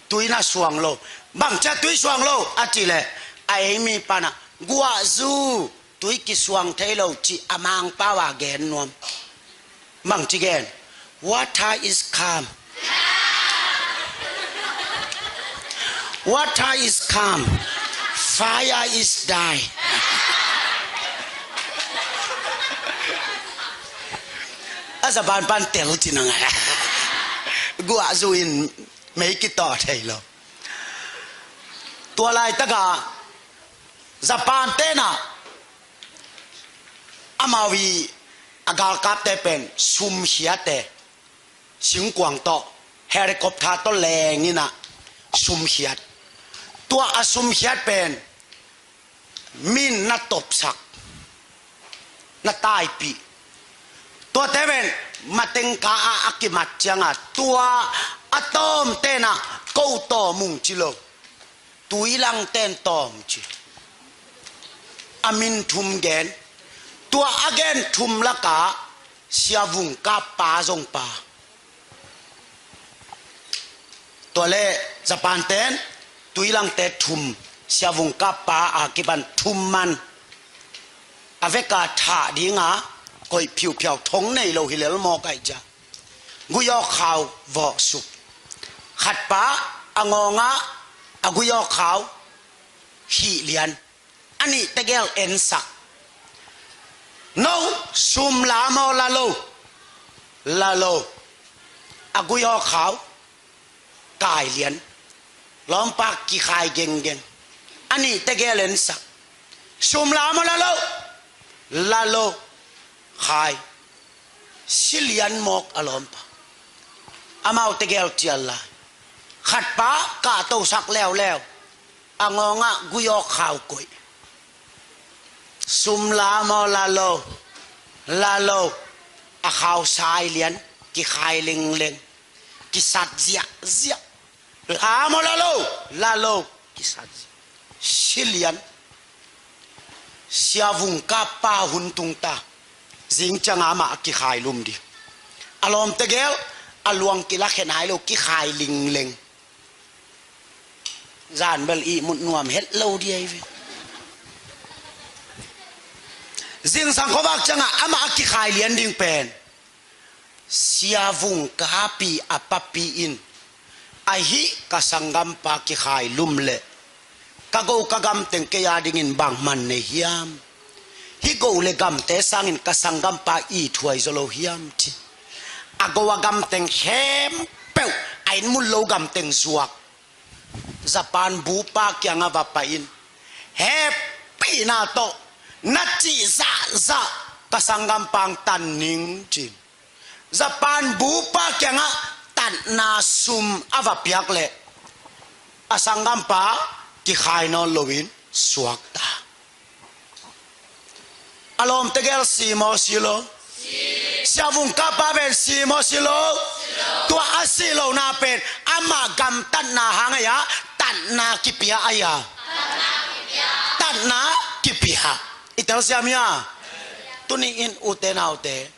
tui na suang lo. Bang cia tui suang lo a ci le a ei mi pana guahzu tui kisuang thei lo ci a Mangpau a gen nuam. Bang ci gen? Water is calm. Water is calm. Fire is die. A Japan pan tel ci nang a. Guahzu in mei kitawh thei lo. Tua laitaka Japan tenah amau i a galkapte pen sumkhiate, singkuang tawh, helicopter tawh leng inah sumkhiat. Tua a sumkhiat pen min na topsak, na taipih. Tuate pen matengka ah a kimat cianga tua a tawm tenah ko tawm ung ci lo. Tuilang ten tawm ci. A min thum gen. Tua a gen thum lakah Sia Vung Kap pa zong pa. Tua le Japan ten tuilangte thum, Sia Vung Kap pa a kipan thum man. A veka thah dinga koih phiuphiau thong nei lo hi lel mawk aih cia. Guiawkhau vawhsuk. Khatpa a ngawngah a guiawkhau hih lian. A nih tegel ensak. No sum la maw la lo? La lo. A guiawkhau kai lian. Lawmpa kikhai genggeng. A nih tegel ensak. Sum la maw la lo? La lo. Khai. Si lian mawk a lawmpa. Amau tegel cial lai. Khatpa kahtosak leuleu. A ngawngah guiawkhau koih. Sum la maw la lo? La lo. Khau sai lian, kikhai lengleng, kisat ziahziah. La maw, la lo, la lo, kisat ziah. Si lian. Sia Vung Kap pa hun tung ta. Zing ciangah amah a kikhai lum ding. A lawmte gel, a luang kilakhe nai lo, kikhai lengleng. Zan bel ihmut nuam het lo ding ahi ve. Zingsang khuavak ciangah amah a kikhai lian ding pen Sia Vung Kap ii a papi in, "Ahi, ka sanggampa kikhai lum leh ka go ka gamteng kei a dingin bangmah nei hiam? Hih go le gamte sangin ka sanggampa ithuai zaw lo hiam?" ci. A go a gamteng khempeuh, a inn mun lo gamteng zuak. Japan bupa kiangah va pai-in, hehpihna tawh, "Na cih zahzah ka sanggampa hong tan ning," ci. Japan bupa kiangah tatna sum a va piak leh a sanggampa kikhai nawn loin suak ta. A lawmte gel, si maw si lo? Sia Vung Kap pa pen si maw si lo? Tua a sih lohna pen amah gamtatna hang ahi a, tatna kipia ahi a. Tatna kipia. I telsiam hia? Tuni-in ute naute,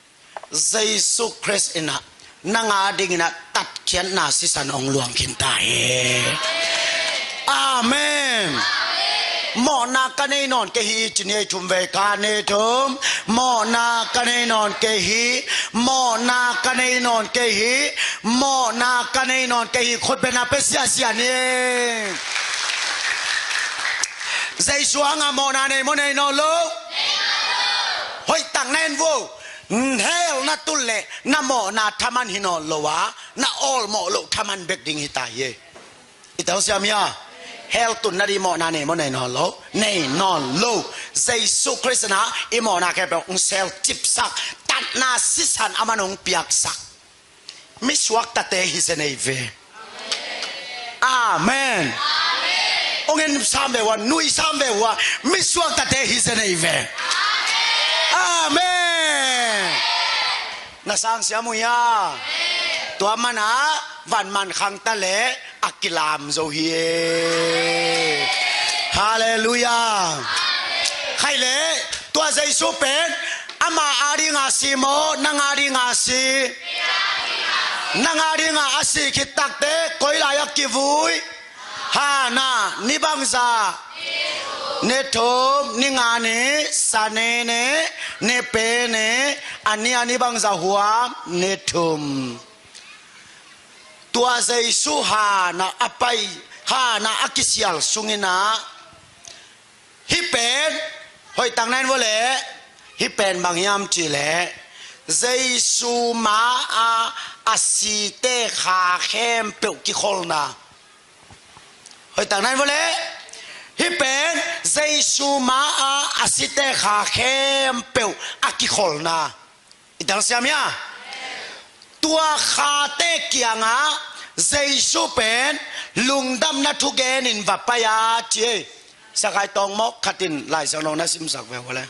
Jesu Khrist in ah nang a dingin ah tatkhiatna sisan hong luang khin ta hi. Amen. Mawhna ka nei nawn kei hi, ci ni ei, thum vei ka nei thum. Mawhna ka nei nawn kei hi. Mawhna ka nei nawn kei hi. Mawhna ka nei nawn kei hi. Khut bengna pia siasia ni. Jesu hangah mawhna nei maw, nei nawn lo? Hoih tak na en vo. Hell na tun leh na mawhna thaman hi nawn lo a, na awlmawh loh thaman bek ding hi ta hi. I telsiam hia? Hell tun nading mawhna nei maw, nei nawn lo? Nei nawn lo. Jesu Khrist in ah i mawhna khempeuh hong selcipsak, tatna sisan aman hong piaksak. Mi suaktate hi zen ei ve. Amen. Hong en sam ve ua, nui sam ve ua, mi suaktate hi zen ei ve. Amen. Na sang siam uh hia? Tua mana van man khang ta leh a kilam zo hi. Halleluiah. Khaih leh tua Jesu pen ama a dinga si maw, nang a dinga si? Nang a dinga a si khit takteh koi lai-ah kivui? Hana, ni bangzah? Ni thum. Ni nga ni, Sane ni, ni pe ni, a ni a ni bangzah huam? Ni thum. Tua Jesu hana a pai, hana a kisial sungin ah, hih pen, hoih tak na en vo leh, hih pen bang hiam cih leh, Jesu ma-a a site kha khempeuh kikholna. Hoih tak na en vo leh, hih pen Jesu ma-a a site kha khempeuh a kikholna. I telsiam hia? Tua khate kiangah Jesu pen lungdamna thugenin va pai a ci ei. Sia Khai Tawng mawk khatin Lai Siangtho na simsak ve vo leh.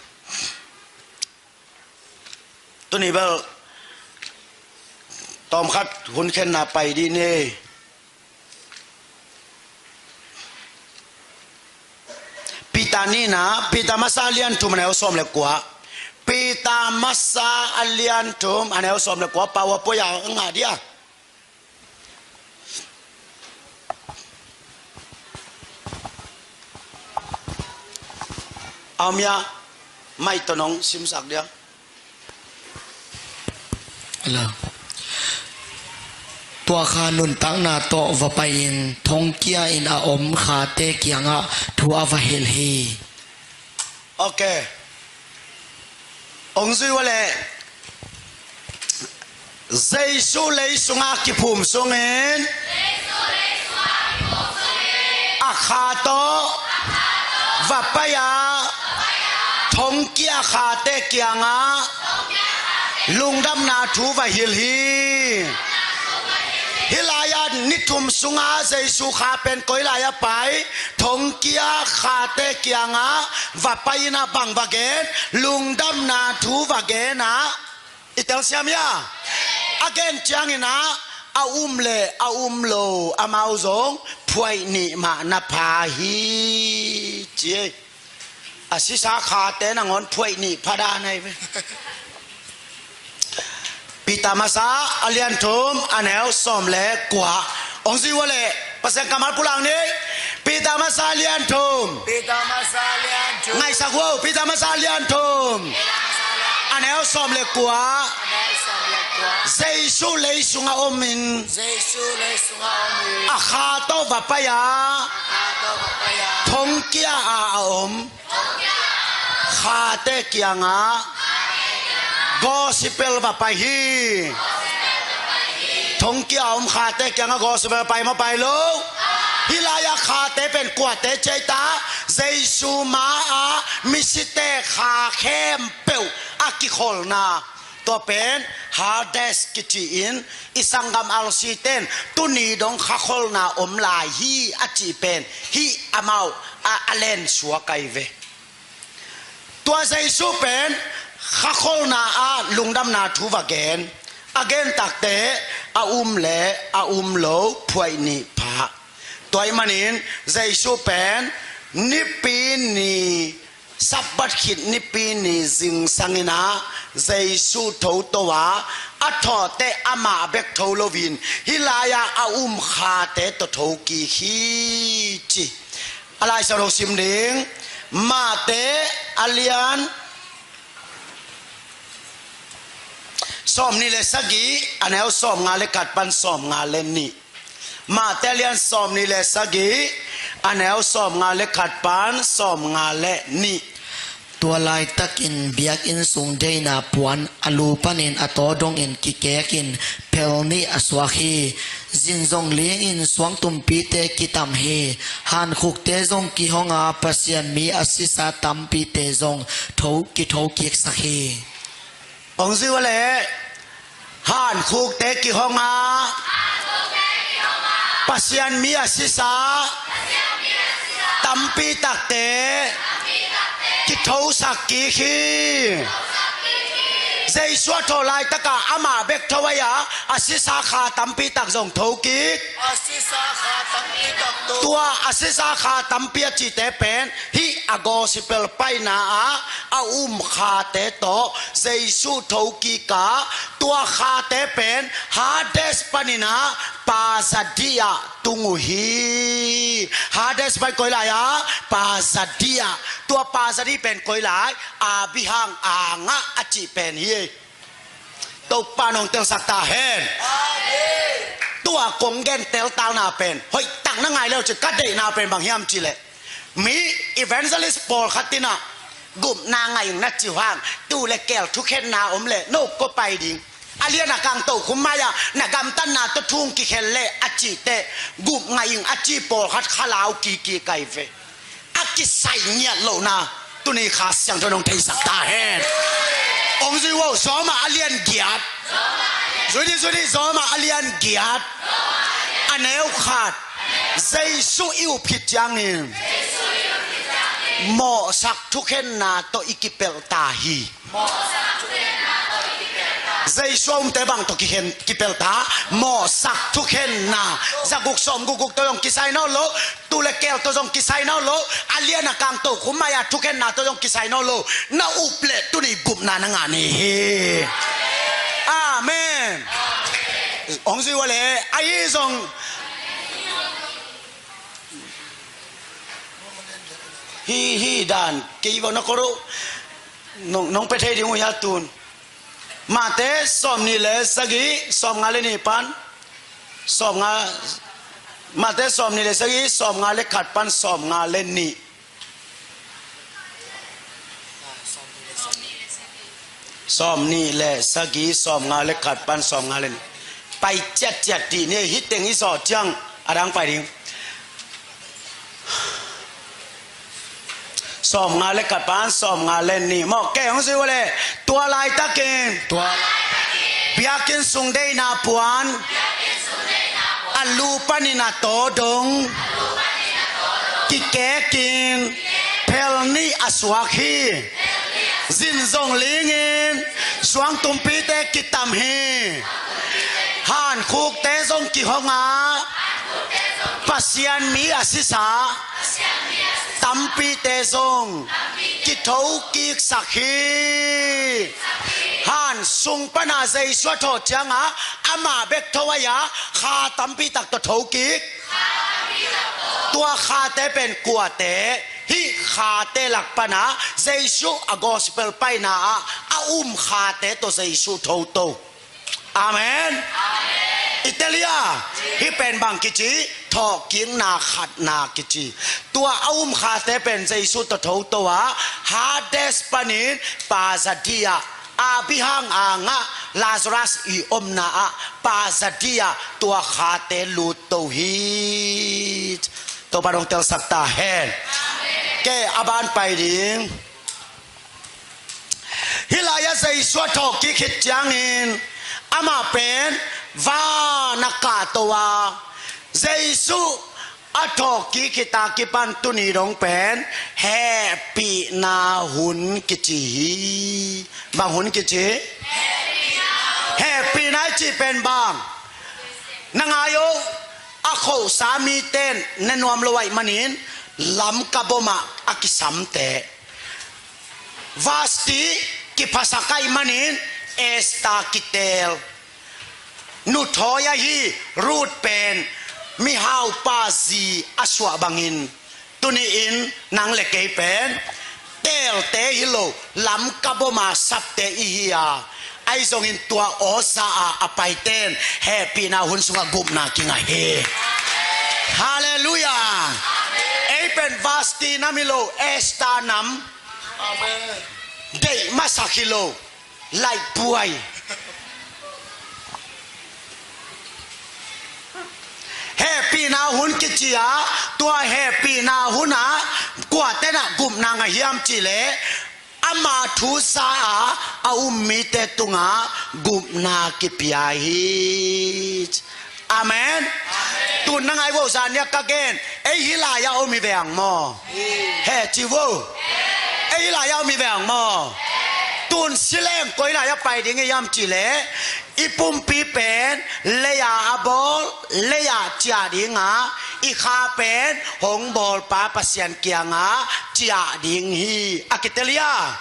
Tuni bel tawmkhat hun khenna pai dih ni. Peter nihna, Peter masa a lian thum, a neu sawm le kua. Peter masa a lian thum, a neu sawm le kua. Pau a poi a, a ngah dia. A om hia, maih tawh nong simsak dia. Tua kha nuntakna tawh va pai-in thongkia in a om khate kiangah thu a va hilh hi. Ok. Hong zui ua leh, Jesu lei sungah kiphum sungin a kha tawh va pai a, thongkia khate kiangah lungdamna thu va hilh hi. Hih lai-ah ni thum sungah Jesu kha pen koi lai-ah pai? Thongkia khate kiangah va pai in ah bang va gen? Lungdamna thu va gen ah, I telsiam hia? A gen ciangin ah, a um le a um lo amau zong phuaih nih mah na pha hi, ci ei. A sisa khate nangawn phuaih nih pha dan ahi ve. Peter masa a lian thum a neu sawm le kua. Hong zui ua leh Pasian kammal pulak ni. Peter masa a lian thum. Peter masa a lian thum. Ngaihsak uh, Peter masa a lian thum. Peter masa a lian thum. A neu sawm le kua. A neu sawm le kua. Jesu lei sungah omin. Jesu lei sungah omin. A kha tawh va pai a. A kha tawh va pai a. Thongkia a a om khate kiangah gospel va pai hi. Thongkia a om khate kiangah gospel pai maw, pai lo? Hih lai-ah khate pen kuate ci ei ta? Jesu ma-ah misite kha khempeuh a kikholhna. Tua pen Hades kici-in i sanggam alsiten tuni dong khakholhna om lai hi a cih pen hih amau a, a lensuak ahi ve. Tua Jesu pen khakholhna ah lungdamna thu va gen. A gen takteh a um le a um lo phuaih nih pha. Tua ahih manin Jesu pen Nipi ni Sabbath khit Nipi ni zingsang in ah Jesu tho to a, a thawhteh amah bek tho loin hih lai-ah a um khate tawh tho kik hi ci. A Lai Siangtho sim ding, Mate a lian sawmnih le sagih, a neu sawmnga le khat pan sawmnga le nih. Mate a lian sawmnih le sagih, a neu sawmnga le khat pan sawmnga le nih. Tua laitakin biakinn sung deihna puan a lu panin a taw dongin kikekin phel nih a suak hi. Zin zong lingin suangtumpite kitam hi. Hankhukte zong kihong a, Pasian mi a sisa tampite zong tho, kitho kiksak hi. Hong zui ua leh, hankhukte kihong a, Pasian mi a sisa tampi takte kithosak kik hi. Jesu a tho laitakah amah bek tho ahi a, a sisa kha tampi tak zong tho kik. A sisa kha tampi tak tho. Tua a sisa kha tampi a cihte pen hih a gospel paina ah a um khate tawh Jesu tho kik a, tua khate pen Hades panin ah pazadih ah tung uh hi. Hades pen koi lai ah? Pazadih ah. Tua pazadih pen koi lai? Abraham angah a cih pen hi. Topa nong telsak ta hen. Tua kong gen teltalna pen hoih tak na ngai le uh ci. Ka deihna pen bang hiam cih leh, mi evangelist pawlkhat in ah gupna ngah ing na ci uh hang, tu le keel thukhenna om leh no kua pai ding? A lian a kang tokhum mai-ah na gamtatna tawh thu hong kikhen leh a cih teh, gup ngah ing a ci pawlkhat khalau kikik ahi ve. A kisai ngiat lohna tuni Kha Siangtho in hong theisak ta hen. Hong zui ua, Roma a lian giat. Zui dih, zui dih, Roma a lian giat, a neu khat. Jesu i up khit ciangin mawhsak thukhenna tawh i kipelh ta hi. Jesu a umte bang tawh kikhen, kipelh ta? Mawhsak thukhenna. Za guk sawm guk guk tawh zong kisai nawn lo. Tu le keel tawh zong kisai nawn lo. A lian a kang tokhum mai-ah thukhenna tawh zong kisai nawn lo. Na up leh tuni gupna na ngah ni hi. Amen. Hong zui ua leh, ahi zong hih, hih dan kei bang na koro nong, nong pia thei ding uh hia tun? Mate sawmnih le sagih, sawmnga le nih pan sawmnga, Mate sawmnih le sagih, sawmnga le khat pan sawmnga le nih. Sawmnih le sagih, sawmnga le khat pan sawmnga le nih. Pai ciatciat dih ni, hih teng i zawh ciang a dang pai ding. Sawmnga le khat pan sawmnga le nih maw. Kei hong zui ua leh, tua laitakin, tua laitakin biakinn sung deihna puan, biakinn sung deihna puan, a lu panin a taw dong, a lu panin a taw dong, kikekin, kikekin phel nih a suak hi. Phel nih a suak. Zin zong lingin Suangtumpite kitam hi. Hankhukte zong kihong a, Pasian mi a sisa tampite zong kithokiksak hi. Han sung pana Jesu a thawh cianga amah bek tho ahi a, kha tampi tak tawh thokik. Tua khate pen kuate? Hih khate lak pana Jesu a gospel paina ah a um khate tawh Jesu thoto. Amen. I tel hia? Hih pen bang kici? Thawhkikna khatna kici. Tua a um khate pen Jesu tawh thoto a, Hades panin pazadi ah, Abraham angah Lazarus i omna ah pazadi ah tua khate lutto hi. Topa dong telsak ta hen. Ke a ban pai ding. Hih lai-ah Jesu a thawhkik khit ciangin amah pen van a kahto a, Jesu a thawhkik khit a kipan tuni dong pen hehpihna hun kici hi. Bang hun kici? Hehpihna i cih pen bang? Na ngai o, a khohsa miten ne nuam lo ahih manin Lamka bom ah a kisamte. Vasti kiphasak ahih manin Esther kiteel. Nu thawi ahi Ruth pen mihaupa zi a suah bangin, tuni-in nang le kei pen teelte hi lo, Lamka bom a sapte i hi a, ahi zongin tua aw za a a paiten hehpihna hun sungah gupna kingah hi. Halleluiah. Ei pen Vasti nam hi lo, Esther nam. Deih masak hi lo, laihpuai. Hehpihna hun kici a, tua hehpihna hun ah kuate nah gupna ngah hiam cih leh, ama thu za a a um mite tungah gupna kipia hi. Amen. Tun na ngai vo, zan nia ka gen, ei hih lai-ah om hi ve ang maw? He ci vo. Ei hih lai-ah om hi ve ang maw? Tun sileng koi lai-ah pai ding hiam cih leh, i pumpi pen lei-a a bawl, lei-ah ciah ding a, i kha pen hong bawlpa Pasian kiangah ciah ding hi. A kitel hia?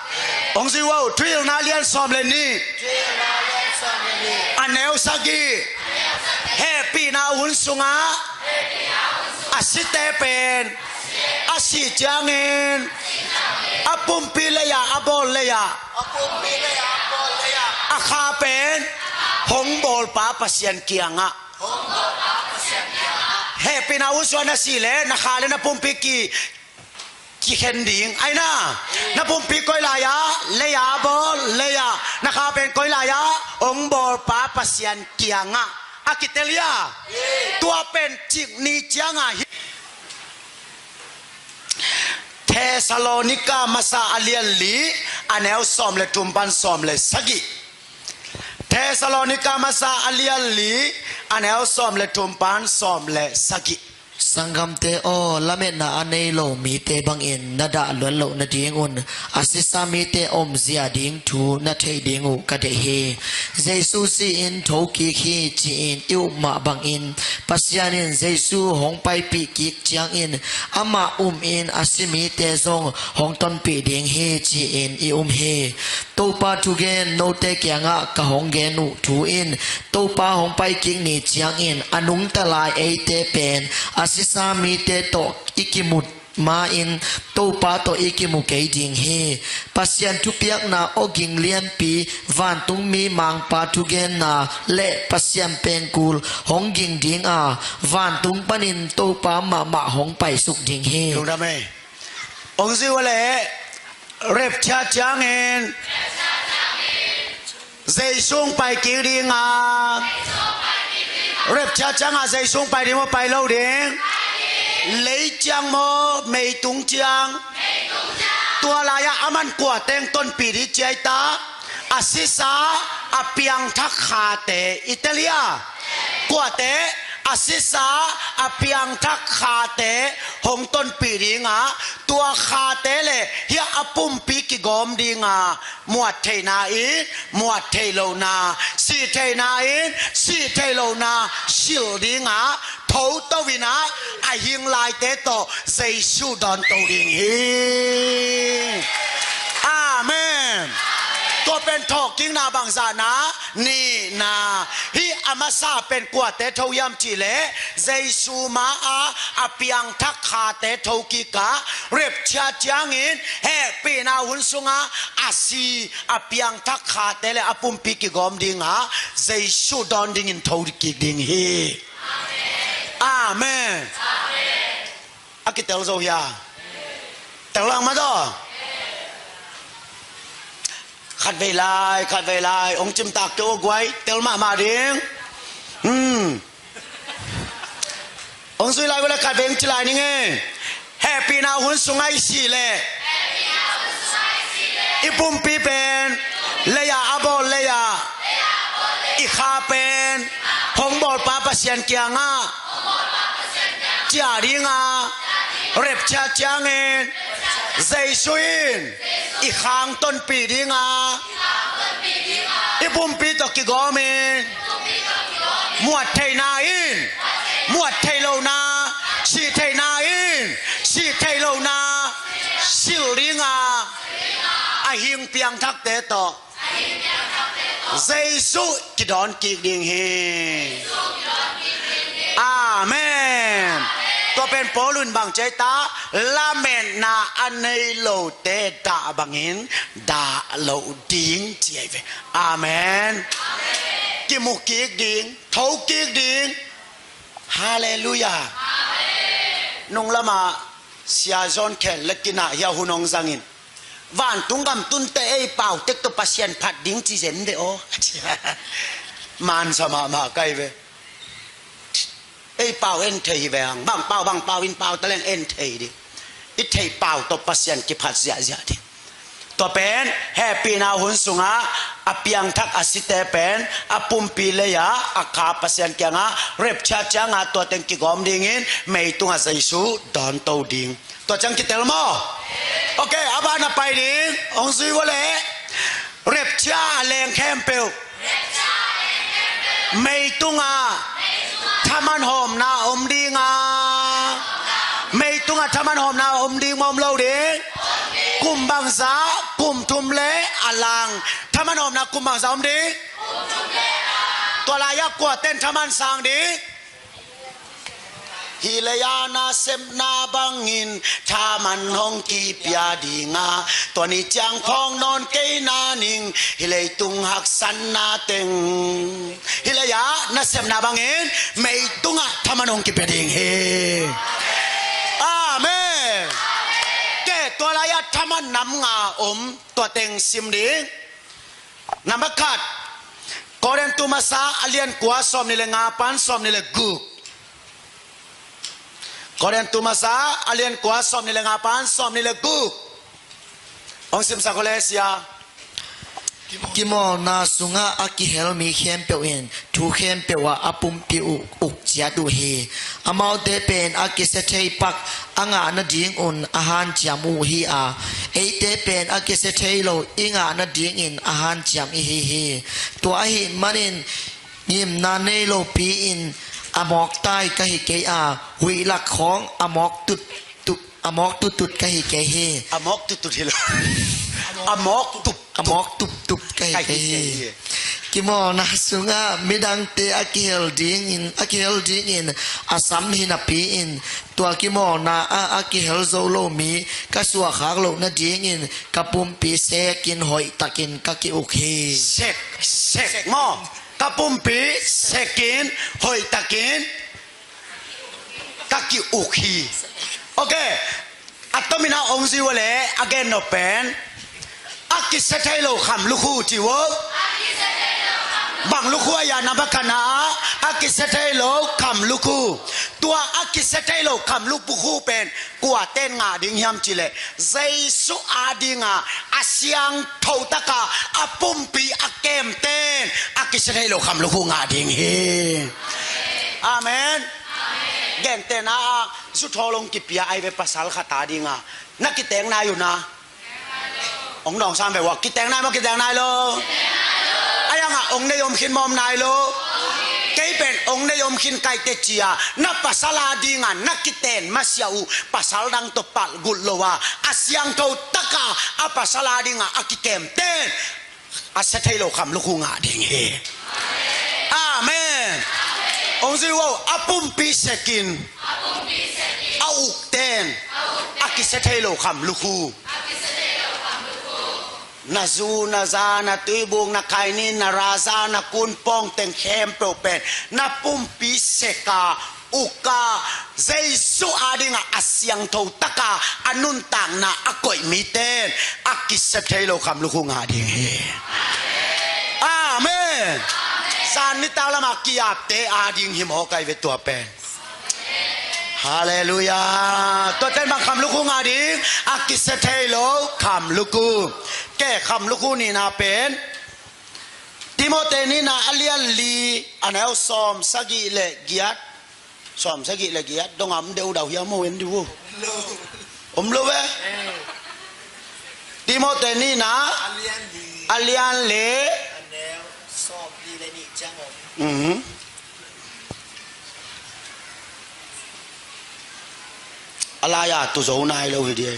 Hong zui vo, Thuhilhna lian sawm le nih, a neu sagih. Hehpihna hun sungah a site pen a sih ciangin a pumpi lei-a a bawl lei-ah, a kha pen hong bawlpa Pasian kiangah. Hehpihna hun sungah na sih leh na kha le na pumpi ki kikhen ding. Aina, na pumpi koi lai-ah, lei-a a bawl, lei-ah, na kha pen koi lai-ah, hong bawlpa Pasian kiangah. A kitel hia? Tua pen cik ni ciangah hi. Thessalonika masa a lian li, a neu sawm le thum pan sawm le sagih. Thessalonika masa a lian li, a neu sawm le thum pan sawm le sagih. Sanggamte aw, lametna a nei lo mite bangin na dah luat loh nadingun a sisa mite omzia ding thu na theih ding uh ka deih hi. Jesu si-in thokik hi ci-in i up mah bangin Pasian in Jesu hong paipih kik ciangin amah umin a si mite zong hong tonpih ding hi ci-in i um hi. Topa thugen note kiangah ka hong gen uh thu in Topa hong paikik ni ciangin a nungta lai eite pen a sisa mite tawh i kimut ma-in Topa tawh i kimu kei ding hi. Pasian thupiakna awging lianpi, vantungmi mangpa thugenna le Pasian pengkul hong ging ding a, vantung panin Topa mahmah hong paisuk ding hi. Lungdam ei. Hong zui uh leh, rapture ciangin Jesu hong paikik ding a. Rapture ciangah Jesu hong pai ding maw, pai lo ding? Lei ciang maw, meitung ciang? Tua lai-ah aman kuate hong tonpih ding ci aita? A sisa a piangthak khate, i tel hia? Kuate? A sisa a piangthak khate hong tonpih ding a, tua khate le hia pumpi kigawm dinga, muat theihna in muat theih lohna, sih theihna in sih theih lohna silh dinga, thoto inah, a hing laite tawh Jesu dawnto ding hi. Amen. Tua pen thawhkikna bangzahna nihna. Hih a masa pen kuate tho hiam cihleh, Jesu ma-a a piangthak khate thokik a, rapture ciangin hehpihna hun sunga a si a piangthak khate le a pumpi kigawm dinga, Jesu dawn dingin thokik ding hi. Amen. A kitel zo hia? Tel lang mah daw. Khatvei lai, khatvei lai, hong cimtak kei uh guai, tel mahmah ding. Hmm. Hong zui lai uh le khatvei hong ci lai ning e. Hehpihna hun sungah i sih leh, i pumpi pen lei-ah a bawl lei-ah, i kha pen hong bawlpa Pasian kiangah ciah dinga, rapture ciangin Jesu in i khang tonpih dinga, i pumpi tawh kigawmin, muat theihna in muat theih lohna, sih theihna in sih theih lohna silh dinga, a hing piangthakte tawh Jesu kidawn kik ding hi. Amen. Tua pen Paul in bang ci ai ta, lametna a nei lote dah bangin dah loh ding ci ai ve. Amen. Kimu kik ding, tho kik ding. Halleluiah. Nunglamah Sia John Khen le kinah hia hun hong zangin, vantung gam tunte ei pau tek tawh Pasian phat ding ci zen de aw. Mansa mahmah kai ve. Ei pau en thei hi ve hang. Bang pau, bang pau in pau taleng en thei ding. I theih pau tawh Pasian kiphat ziahziah ding. Tua pen hehpihna hun sungah a piangthak a site pen a pumpi lei-ah a kha Pasian kiangah rapture ciangah tua teng kigawm dingin meitungah Jesu dawnto ding. Tua ciang kitel maw? Ok, a ban a pai ding. Hong zui vua leh, rapture a leng khempeuh meitungah thaman hawmna om dinga. Meitungah thaman hawmna om ding maw, om lo ding? Kum bangzah? Kum thum le a lang. Thaman hawmna kum bangzah om ding? Tua lai-ah kuaten thaman sang ding? Hih lei-ah nasepna bangin thaman hong kipia dinga, tua ni ciang phawk nawn kei na ning, hih leitung haksatna teng. Hih lei-ah nasepna bangin meitungah thaman hong kipia ding hi. Amen. Ke tua lai-ah thaman nam nga om, tua teng sim ding. Nambat khat, Korintu masa a lian kua sawm nih le nga pan sawm nih le guk. Korintu masa a lian kua sawm nih le nga pan sawm nih le guk. Hong simsak uh le sia. Kimawlna sungah a kihel mi khempeuh in thu khempeuh ah a pumpi uh uk ciat uh hi. Amaute pen a kisia thei pak a ngah nadingun a hanciam uh hi a, eite pen a kisia thei lo i ngah nadingin a hanciam i hi hi. Tua ahih manin ngimna nei lopi-in a mawktai ka hi kei a, huih lak khawng a mawk tutut, a mawk tutut ka hi kei hi. A mawk tutut hi lo. A mawk tup. A mawk tuptup ka hi kei hi. Kimawlna sungah midangte a kihel dingin, a kihel dingin a sam hi napi-in, tua kimawlna ah a kihel zo lo mi ka suahkhak loh nadingin ka pumpi sekin hoihtakin ka ki-uk hi. Sek, sek maw? Ka pumpi sekin hoihtakin ka ki-uk hi. Ok. A tomin a hong zui uh le a gen nop pen, a kisia thei lo kham lukhu ci uh. Bang lukhu a ya na bakana, a kisia thei lo kham lukhu. Tua a kisia thei lo kham lukhu pen kuaten ngah ding hiam cih leh, Jesu adinga a siangtho taka a pumpi a kemten a kisia thei lo kham lukhu ngah ding hi. Amen. Gentehna ah, zuthawl hong kipia ai ve pasal khat adinga, na kiteek nai uh na. Ong dawngsam ve ua, kiteng nai maw, kiteng nai lo? Ai ang a ong nei om khin maw, om nai lo? Kei pen ong nei om khin kai te ci a, na pasal a ding a na kiten masiah uh, pasal dang tawh palh gulh lo a, a siangtho tak a, a pasal a ding a a kikem ten a sia thei lo kham lukhu ngah ding hi. Amen. Ong zui vo, a pumpi sekin a uk ten a kisia thei lo kham lukhu. Na zu, na za, na tuibuk, na khaini, na raza, na kun pawng teng khempeuh pen na pumpi sek a, uk a, Jesu a ding a a siangtho tak a a nuntakna a koih mi ten a kisia thei lo kham lukhu ngah ding hi. Amen. Zan nitak lam a ki-apte a ding hi maw, kai ve tua pen. Halleluiah. Tua ten bang kham lukhu ngah ding? A kisia thei lo kham lukhu. Ke kham lukhu nihna pen Timoti nihna a lian li, a neu sawm sagih le giat. Sawm sagih le giat dong a om deuh dau hiam, om deuh uh? Om lo ve. Timoti nihna a lian li. Mhm. A lai-a tu zo nai lo hi dia.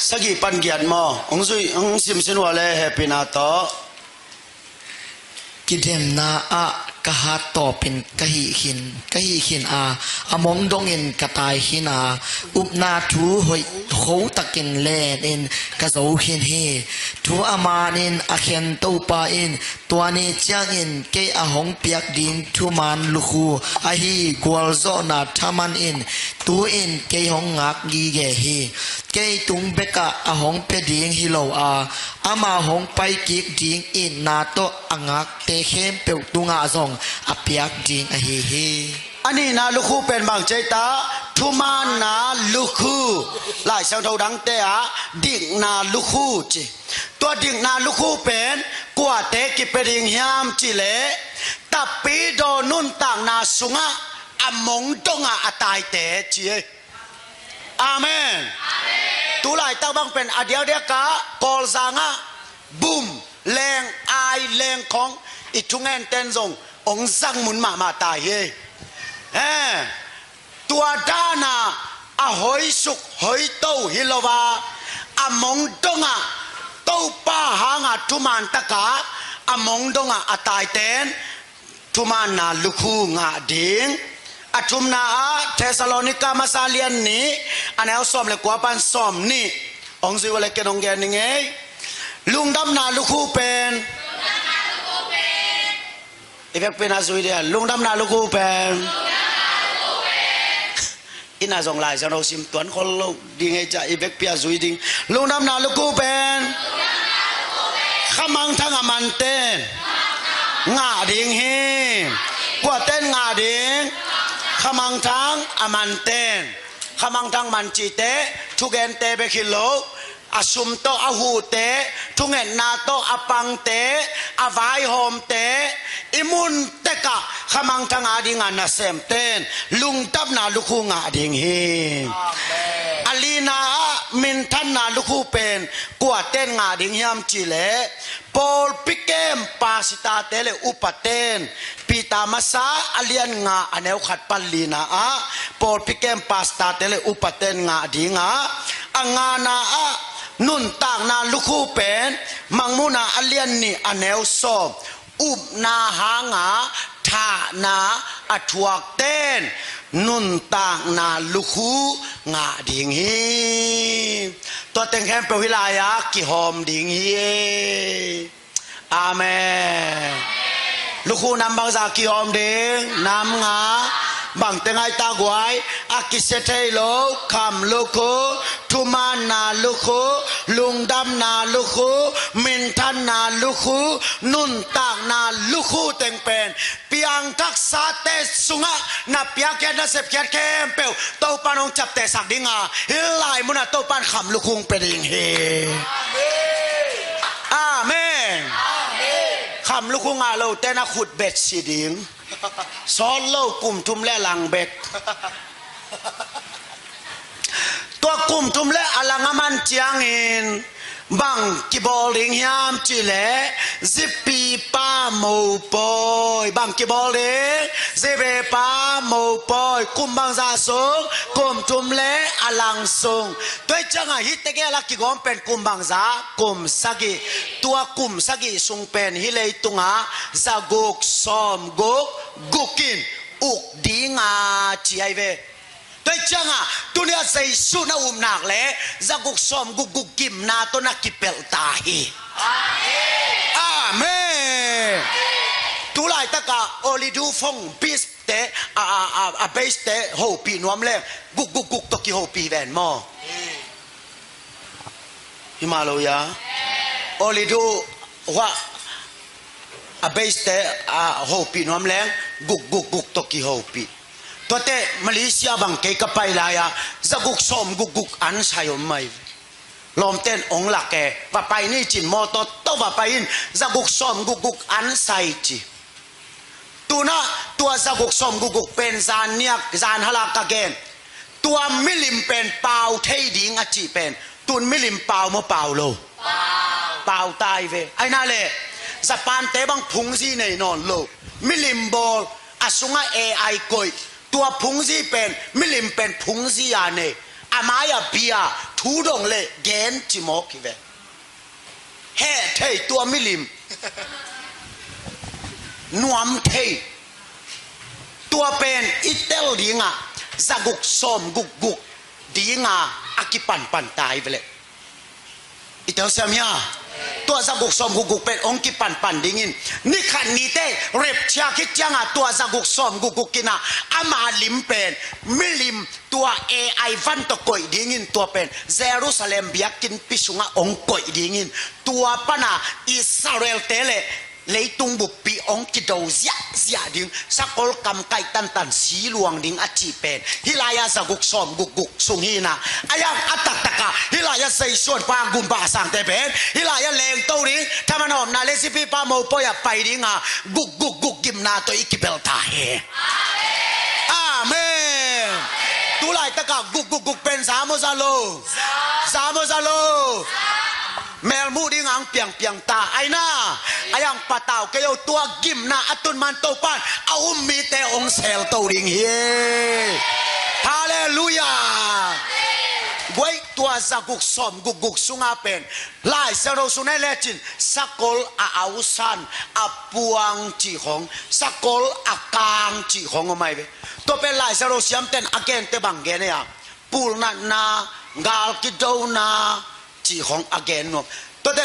Sagih pan giat maw? Hong zui, hong simsin ua le hehpihna tawh. Kidemna ah ka hat tawpin ka hih khin, ka hih khin a, a mong dongin ka tai khin a, upna thu hoih kho takin lenin ka zo khin hi. Thu a manin a khen Topa in, tua ni ciangin kei a hong piak ding thuman lukhu ahi gualzawhna thaman in, tu-in kei hong ngak ngige hi. Kei tung bekah a hong pia ding hi lo a, ama hong paikik ding itna tawh a ngakte khempeuh tungah zong a piak ding ahi hi. A nihna lukhu pen bang ci ei ta? Thumaanna lukhu. Lai Siangtho dangte ah dikna lukhu ci. Tua dikna lukhu pen kuate kipia ding hiam cih leh, tapidaw nuntakna sungah a mong dongah a taite ci ei. Amen. Tu laitak bang pen a diakdiak ah Kawlzang ah bum, leng, ai, leng khawng i thungen ten zong hong zang mun mahmah tai hi. Eh, tua dan a a hoisuk hoito hi lo a, a mong dongah Topa hanga thuman taka a mong dongah a taiten thumaanna lukhu ngah ding. A thumna ah Thessalonika masa lian nih, a neu sawm le kua pan sawm nih. Hong zui ua le ken hong gen ning ei. Lungdamna lukhu pen. I vekpi in a zui dia. Lungdamna lukhu pen. Inn ah zong Lai Siangtho sim tuan khol lo ding ei cia, i vekpi a zui ding. Lungdamna lukhu pen khamangthang a manten ngah ding hi. Kuaten ngah ding? Khamangthang a manten. Khamangthang man cihte thugente bek hi lo, a sum tawh a huhte, thungetna tawh a pangte, a vaihawmte, i mun tekah khamangthang a dinga nasemten lungdamna lukhu ngah ding hi. Amen. A lina ah minthanna lukhu pen kuaten ngah ding hiam cihleh, pawlpi kem pastorte le upaten, Peter masa a lian nga a neu khat pan lina ah pawlpi kem pastorte le upaten ngah dinga, a ngana ah nuntakna lukhu pen Mangmuhna a lian nih a neu sawm, upna hanga thahna a thuakten nuntakna lukhu ngah ding hi. Tua teng khempeuh hih lai-ah kihawm ding hi. Amen. Lukhu nam bangzah kihawm ding? Nam nga. Bangte ngai ta guai, a kisia thei lo, kham lukhu, thumanna lukhu, lungdamna lukhu, minthanna lukhu, nuntakna lukhu teng pen piangthaksate sungah na piakkhiat na sepkhiat khempeuh Topan hong ciaptehsak ding a, hih lai munah Topan kham lukhu hong pia ding hi. Amen. Kham lukhu ngah lote na khut bet si ding. Sawt lo, kum thum le a lang bek. Tua kum thum le a lang a man ciangin bang kibawl ding hiam cih leh, zipipa mopawi. Bang kibawl ding? Zipipa mopawi. Kum bangzah sung? Kum thum le a lang sung. Tua hi ciangah hih tegel a kigawm pen kum bangzah? Kum sagih. Tua kum sagih sung pen hih leitungah za guk sawm guk guk in uk ding a ci ahi ve. Tua hi ciangah tuni a Jesu na upna le za guk sawm guk guk gimna tawh na kipelh ta hi. Amen. Tu laitakah Olidu phone base te, a, a, a, a base te hopih nuam leng guk guk guk tawh kihopih ven maw? Hi mah lo ia. Olidu hua a base te, a, hopih nuam leng guk guk guk tawh kihopih. Tuate Malaysia bang kei ka pai lai-a za guk sawm guk guk an sai om mai. Lawmten ong lak e, va pai ni cin mawtaw tawh va pai in, za guk sawm guk guk an sai ci. Tunah tua za guk sawm guk guk pen zan niak zan halak ka gen. Tua milim pen pau thei ding a cih pen tun milim pau maw, pau lo? Pau tai ve. Aina le Japan te bang phungzi nei nawn lo. Milim bawl, a sungah A I koih. Tua phungzi pen, milim pen phungzi a nei. A mai-ah bia, thu dong le gen ci mawk hi ve. Heh thei tua milim. Nuam thei. Tua pen i tel dingah za guk sawm guk guk dinga a kipanpan tai ve leh. I telsiam hia? Tua za guk sawm guk guk pen ong kipanpan dingin, ni khat nite rapture khit ciangah tua za guk sawm guk guk in ah ama lim pen milim tua A I van tawh koih dingin, tua pen Jerusalem biakinnpi sungah ong koih dingin, tua pana Israel te le leitung buppi ong kido ziahziah ding, sakol kamkaih tantan si luang ding a cih pen hih lai-ah za guk sawm guk guk sung hi in ah, a yang a taktakah hih lai-ah Jesu a pa gumpa a sangte pen hih lai-ah lengto ding, thaman hawmna le zipipa mopawi-ah pai dinga guk guk guk gimna tawh i kipelh ta hi. Amen. Tu laitakah guk guk guk pen za maw za lo? Za maw za lo? Melmuh ding ang piangpiang ta. Aina, a yang patau kei o, tua gimna a tun man Topan a um mite ong selto ding hi. Halleluiah. Guai, tua za guk sawm guk guk sunga pen Lai Siangtho sung ne lecin sakol a ausan, a puang cih khong, sakol a kang cih khong om ai ve. Tua pen Lai Siangtho siamten a gente bang gen ei a, pulnatna, gal kidona cih khong a gen nuam. Tuate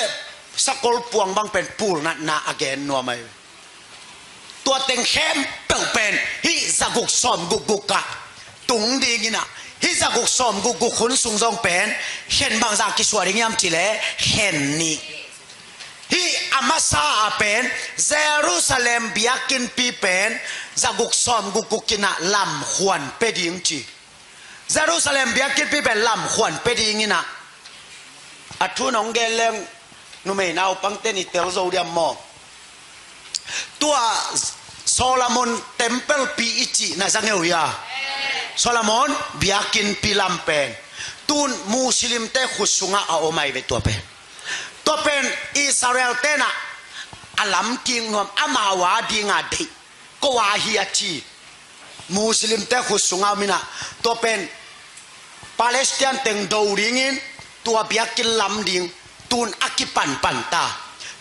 sakol puang bang pen pulnatna a gen nuam ai. Tua teng khempeuh pen hih za guk sawm guk guk ah tung dingin ah, hih za guk sawm guk guk hun sung zong pen khen bangzah kisuah ding hiam cih leh khen nih. Hih a masa ah pen Jerusalem biakinnpi pen za guk sawm guk guk in ah lamkhuan pia ding ci. Jerusalem biakinnpi pen lamkhuan pia dingin ah, a thu nong gen leng numei naupangte ni tel zo diam maw? Tua Solomon temple pi i cih na za ngei uh hia? Solomon biakinnpi lam pen tun Muslimte khut sungah a om ai ve tua pen. Tua pen Israel tenah a lamkik nuam, amau a dinga deih ko a hi a ci. Muslimte khut sunga om in ah, tua pen Palestine teng do dingin tua biakinn lam ding tun a kipanpan ta.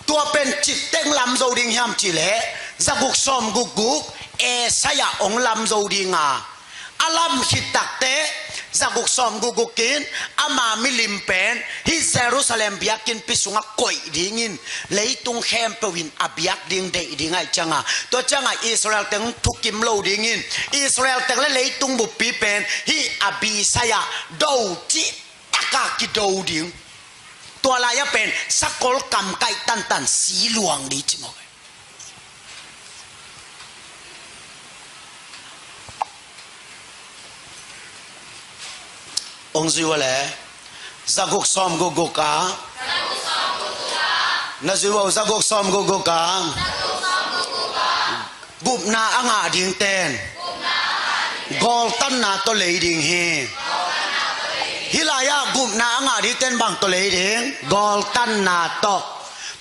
Tua pen cik teng lam zo ding hiam cih leh za guk sawm guk guk Isaiah ong lam zo ding a, a lam khit takteh Zaguk sawm gukguk in ama milim pen hih Jerusalem biakinnpi sungah koih dingin leitung khempeuh in a biak ding deih ding ahih cianga, tua cianga Israel teng thukim lo dingin, Israel teng le leitung buppi pen hih Abisai ah do cih taka kido ding. Tua lai-ah pen sakol kamkaih tantan si luang ding ci mawk. Ong zui ua le, zaguk sawm gukguk a. Na zui ua, zaguk sawm gukguk a. Gupna a ngah ding ten gawltanna tawh lei ding hi. Hih lai-ah gupna a ngah ding ten bang tawh lei ding? Gawltanna tawh.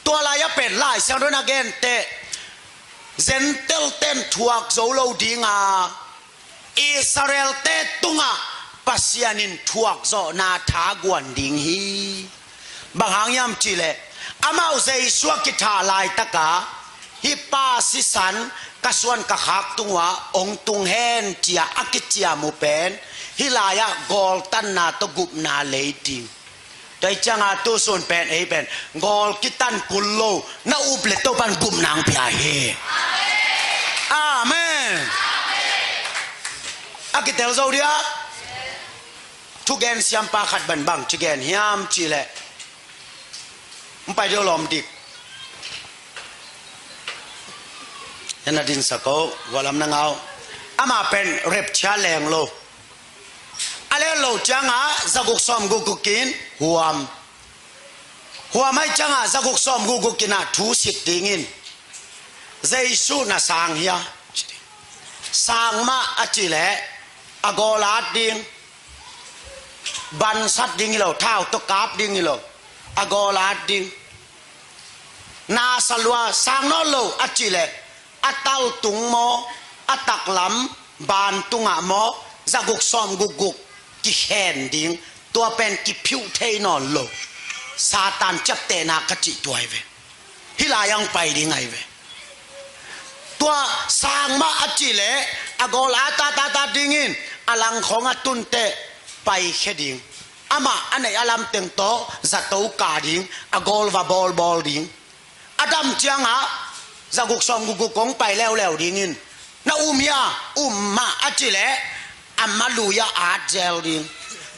Tua lai-ah pen Lai Siangtho in a gen teh, Gentile ten thuak zo lo dinga, Israel-te tungah Pasian in thuakzawhna tha guan ding hi. Bang hang hiam cihleh, amau Jesu a kithah laitaka, hih pa sisan ka suan ka khak tung uah ong tung hen cia a kiciam uh pen, hih lai-ah gawltanna tawh gupna lei ding. Tua hi cianga tusun pen ei pen gawl kitan kul lo, na up le Topan gupna ong pia hi. Amen. A kitel zo dia. Thugen siampa khat ban bang ci gen hiam cihleh, ong pai deuh lawm dik. Yan a dinsak o, gualam na ngau. Ama pen rapture leng lo. A lel lo cianga zaguk sawm gukguk in huam. Huam ahih cianga zaguk sawm gukguk in ah thu sit dingin, Jesu na sang hia? Sang mah a cihleh a gawl at ding, bansat ding hi lo, thau tawh kap ding hi lo, a gawl at ding. Na sa lua, sang nawn lo a cihleh, a taltung maw, a taklam bantungah maw, zaguk sawm gukguk kikhen ding, tua pen kiphiuh thei nawn lo. Satan ciaptehna ka cih tua hi ve. Hih lai-ah ong pai ding ahi ve. Tua sang mah a cihleh a gawl a tatatata dingin a langkhawng a tunteh paikhia ding. Amah a neih a lamteng tawh zato kah ding, a gawl va bawlbawl ding. A dam ciangah zaguk sawm gukguk kong pai leuleu dingin, na um hia? Um mah a cihleh a ma lui-ah at zel ding.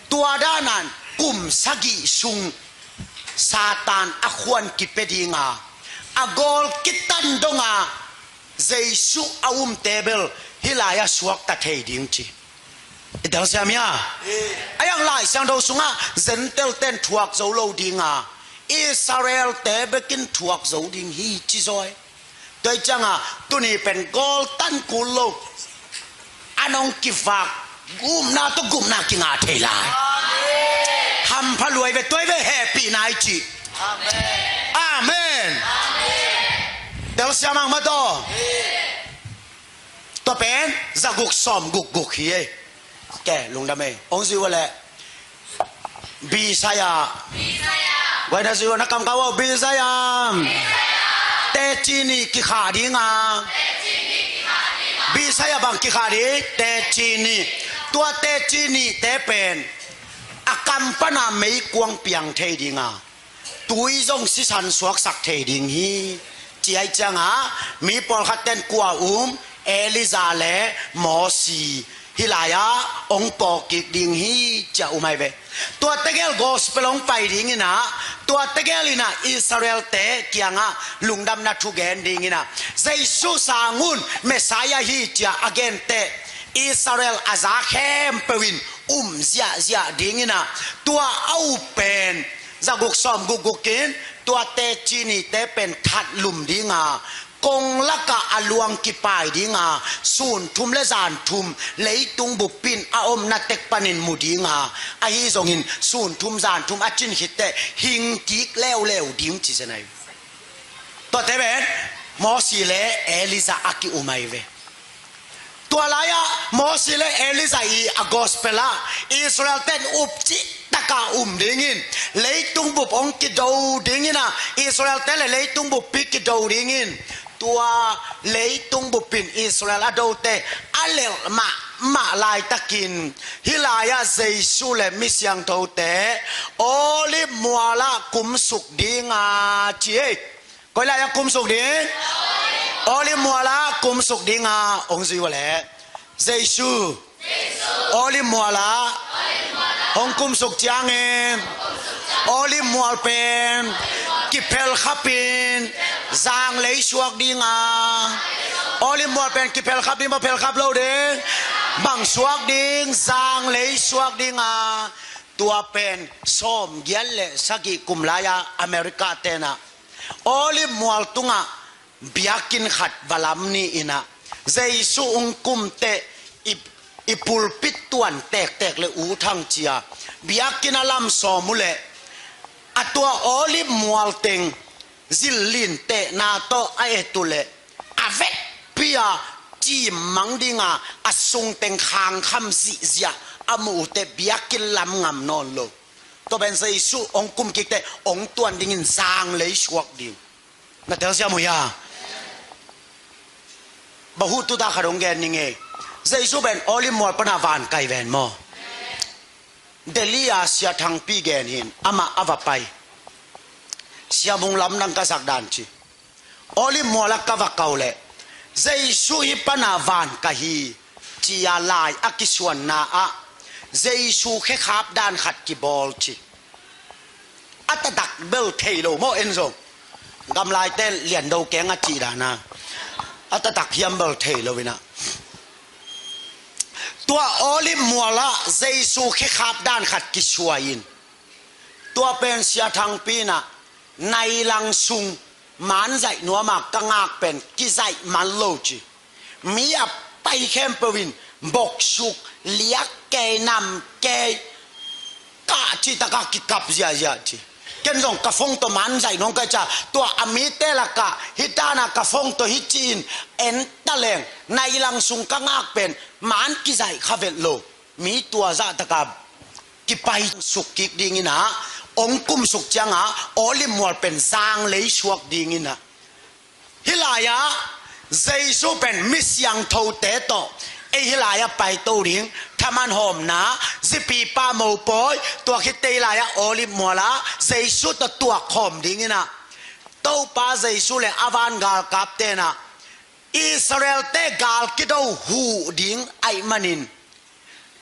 Tua danan kum sagih sung Satan a khuan kipia dinga, a gawl kitan donga Jesu a umte bel hih lai-ah suakta thei ding ci. I telsiam hia? A yang Lai Siangtho sungah Gentile ten thuak zo lo dinga, Israel-te bekin thuak zo ding hi ci zaw hi. Tua hi cianga tuni pen gawltan kul lo, a nong kivak gupna tawh gupna kingah thei lai. Hampha luai ve, tua hi ve hehpihna i cih. Amen. Telsiam ang mah tawh. Tua pen zaguk sawm gukguk hi ei. Ke lungdam ei. Ong zui ua leh, Bisaya. Guai na zui ua, na kamkau ua, Bisaya. Teci nih kikhah dinga. Bisaya bang kikhah ding? Teci nih. Tua teci nihte pen a kam pana meikuang piang thei dinga, tui zong sisan suaksak thei ding hi. Ci ahih cianga mi pawlkhat ten kua um, Elijah le Mosi hih lai-ah ong pawkkik ding hi ci-a um ahi ve. Tua tegel gospel ong pai dingin ah, tua tegel in ah Israel-te kiangah lungdamna thu gen dingin ah, Jesu sang un, Messiah hi ci-a a gen teh, Israel a za khempeuh in um ziahziah dingin ah, tua a up pen zaguk sawm gukguk in tua teci nihte pen that lum dinga, kong lakah a luang kipai dinga, sun thum le zan thum leitung buppi in a omna tek panin mu dinga, ahi zongin sun thum zan thum a cin khit teh hing kik leuleu ding ci zen ahi. Tuate pen Mosi le Elijah a ki-um ahi ve. Tua lai-ah Mosi le Elijah i a gospel ah Israel ten up cih taka um dingin, leitung bup hong kido dingin ah, Israel te le leitung buppi kido dingin, tua leitung bup in Israel a dote a lelh mah mah laitakin hih lai-ah Jesu le mi siangthote Olive mualah kumsuk dinga ci ei. Koi lai-ah kumsuk ding? Olive mualah kumsuk dinga hong zui uh leh Jesu Olive mualah hong kumsuk ciangin Olive mual pen kiphelkhapin zanglei suak dinga. Olive mual pen kiphelkhap ding maw, phelkhap lo ding? Bang suak ding? Zanglei suak dinga. Tua pen sawmgiat le sagih kum lai-a America tenah Olive mual tungah biakinn khat va lam ni inah Jesu hong kumteh i, i pulpit tuan tektek le u thang cia biakinn a lam sawm uh leh a tua Olive mual teng zillin tehna tawh a et uh leh a vekpi-a cimmang dinga a sung teng khangkham zihziah a muh uh teh biakinn lam ngam nawn lo. Tua pen Jesu hong kum kikteh hong tuan dingin zanglei suak ding. Na telsiam uh hia? Bahutu ta khat hong gen ning ei. Jesu pen Olive mual pana van kai ven maw? Delhi a Sia Thangpi gen hin amah a va pai. Sia mung lamdang ka sak dan ci. Olive mualah ka va kau leh Jesu hih pana van ka hi cia lai a kisuanna ah Jesu khekhap dan khat kibawl ci. A taktak bel thei lo maw en zong. Gamlaite liando keng a cih dana a taktak hiam bel thei lo inah tua Olive mualah Jesu khekhap dan khat kisuai in tua pen Sia Thangpi inah nailang sung manzaih nuama ka ngak pen kizaih man lo ci. Mi a pai khempeuh in boksuk liak kei nam kei kah cih takah kikap ziahziah ci. Ken zong ka phone tawh manzaih nuam ka cia tua a mite lakah hih dana ka phone tawh hih ci-in en ta leng nailang sung ka ngak pen man kizaih kha vet lo. Mi tua zah taka kipai suk kik ding inah hong kumsuk cianga Olive mual pen zanglei suak ding inah hih lai-ah Jesu pen mi siangthote tawh ei hih lai-ah paito ding thaman hawmna zipipa mopawi tua khit tei lai-ah Olive mualah Jesu tawh tuak hawm ding inah Topa Jesu le a van galkap tenah Israelte gal kido huh ding aih manin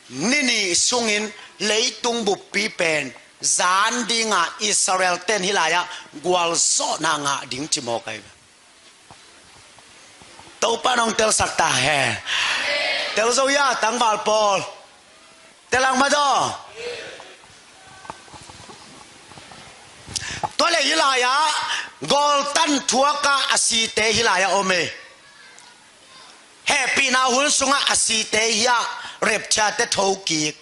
ni nih sungin leitung buppi pen zan dinga Israel ten hih lai-ah gualzawhna ngah ding ci mawk ahi ve. Topa nong telsak ta hen. Tel zo ia tangval pawl. Tel ang madaw. Tua le hih lai-ah gawltan thuaka a site hih lai-ah om e. Hehpihna hun sungah a site hiah rapture te tho kik.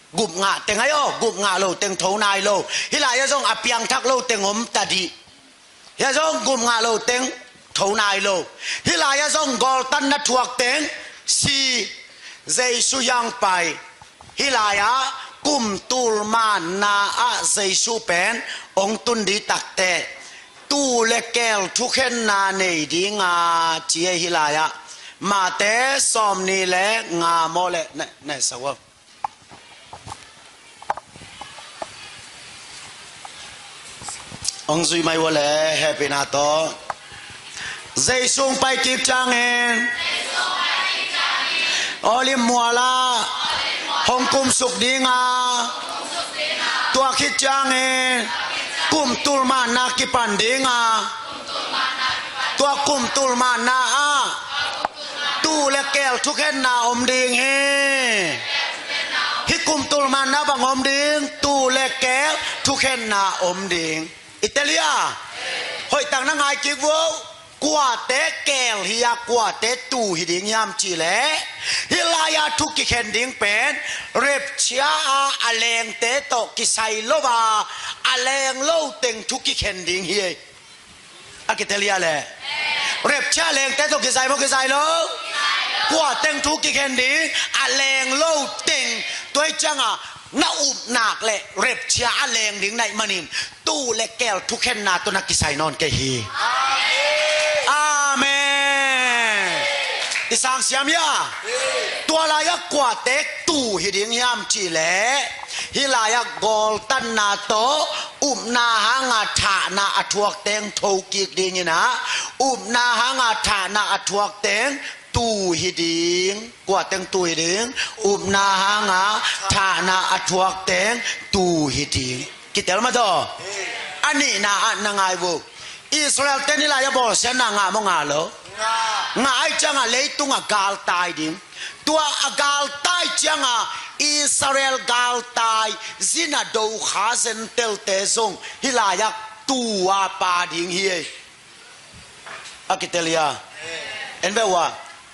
Gup ngah teng ahi aw, gup ngah lo teng tho nai lo. Hih lai-ah zong a piangthak lo teng om ta dih. Hih ah zong gup ngah lo teng tho nai lo. Hih lai-ah zong gawltan na thuak teng si. Jesu hiang pai. Hih lai-ah kum tul manna ah Jesu pen hong tun dih takteh tuu le keel thukhenna nei dinga ci e hih lai-ah. Mate sawm nih le nga maw le ne, ne sa ua. Hong zui mai ua le hehpihna tawh. Jesu hong pai kik ciangin Olive mualah hong kumsuk dinga, tua khit ciangin kum tul manna kipan dinga, tua kum tul manna ah tuu le keel thukhenna om ding hi. Hih kum tul manna bang om ding? Tuu le keel thukhenna om ding. I tel hia? Hoih tak na ngai kik vo. Kuate keel hi a, kuate tuu hi ding hiam cih leh hih lai-ah thu kikhen ding pen rapture a a lengte tawh kisai lo a, a leng lo teng thu kikhen ding hi. A kitel hia leh? Rapture a lengte tawh kisai maw, kisai lo? Kua teng thu kikhen ding? A leng lo teng. Tua hi cianga na upnak le rapture a leng ding na hih manin tuu le keel thukhenna tawh na kisai nawn kei hi. Amen. I Sang siam hia? Tua lai-ah kuate tuu hi ding hiam cih leh, hih lai-ah gawltanna tawh upna hanga thahna a thuak teng thokik dingin ah, upna hanga thahna a thuak teng tuu hi ding. Kua teng tuu hi ding? Upna hanga thahna a thuak teng tuu hi ding. Kitel mah taw. A nihna ah na ngai uh. Israel-te hih lai-ah bawlsiatna ngah maw, ngah lo? Ngah. Ngah ahih ciangah leitungah galtai ding. Tua a galtai ciangah Israel galtai, zina dokha Gentile-te zong hih lai-ah tuu a pha ding hi ei. A kitel hia? En ve uh a,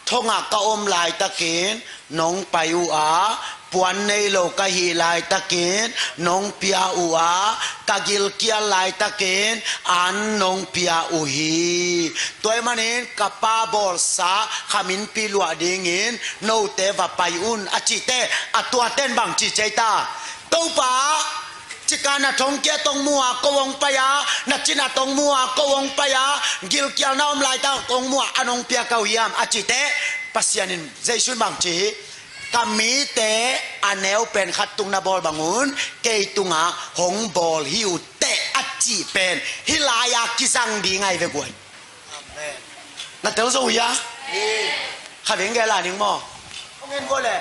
thongah ka om laitakin nong pai uh a, puan nei lo ka hih laitakin nong pia uh a, ka gilkial laitakin an nong pia uh hi. Tua ahih manin ka Pa bawlsa kha minpi luah dingin note va pai un, a cih teh, a tuate in bang ci ci ei ta? Topa, cika na thongkiat hong mu a, ko hong pai a, na cinat hong mu a, ko hong pai a, gilkialna om laitak hong mu a, an hong pia ka uh hiam, a cih teh, Pasian in, Jesu in bang ci hi? Ka mite a neu pen khat tung na bawl bangun, kei tungah hong bawl hi uh teh, a cih pen hih lai-a kizang ding ahi ve guai. Amen. Na tel zo uh hia? Kha veng gel a ning maw? Hong en guai le.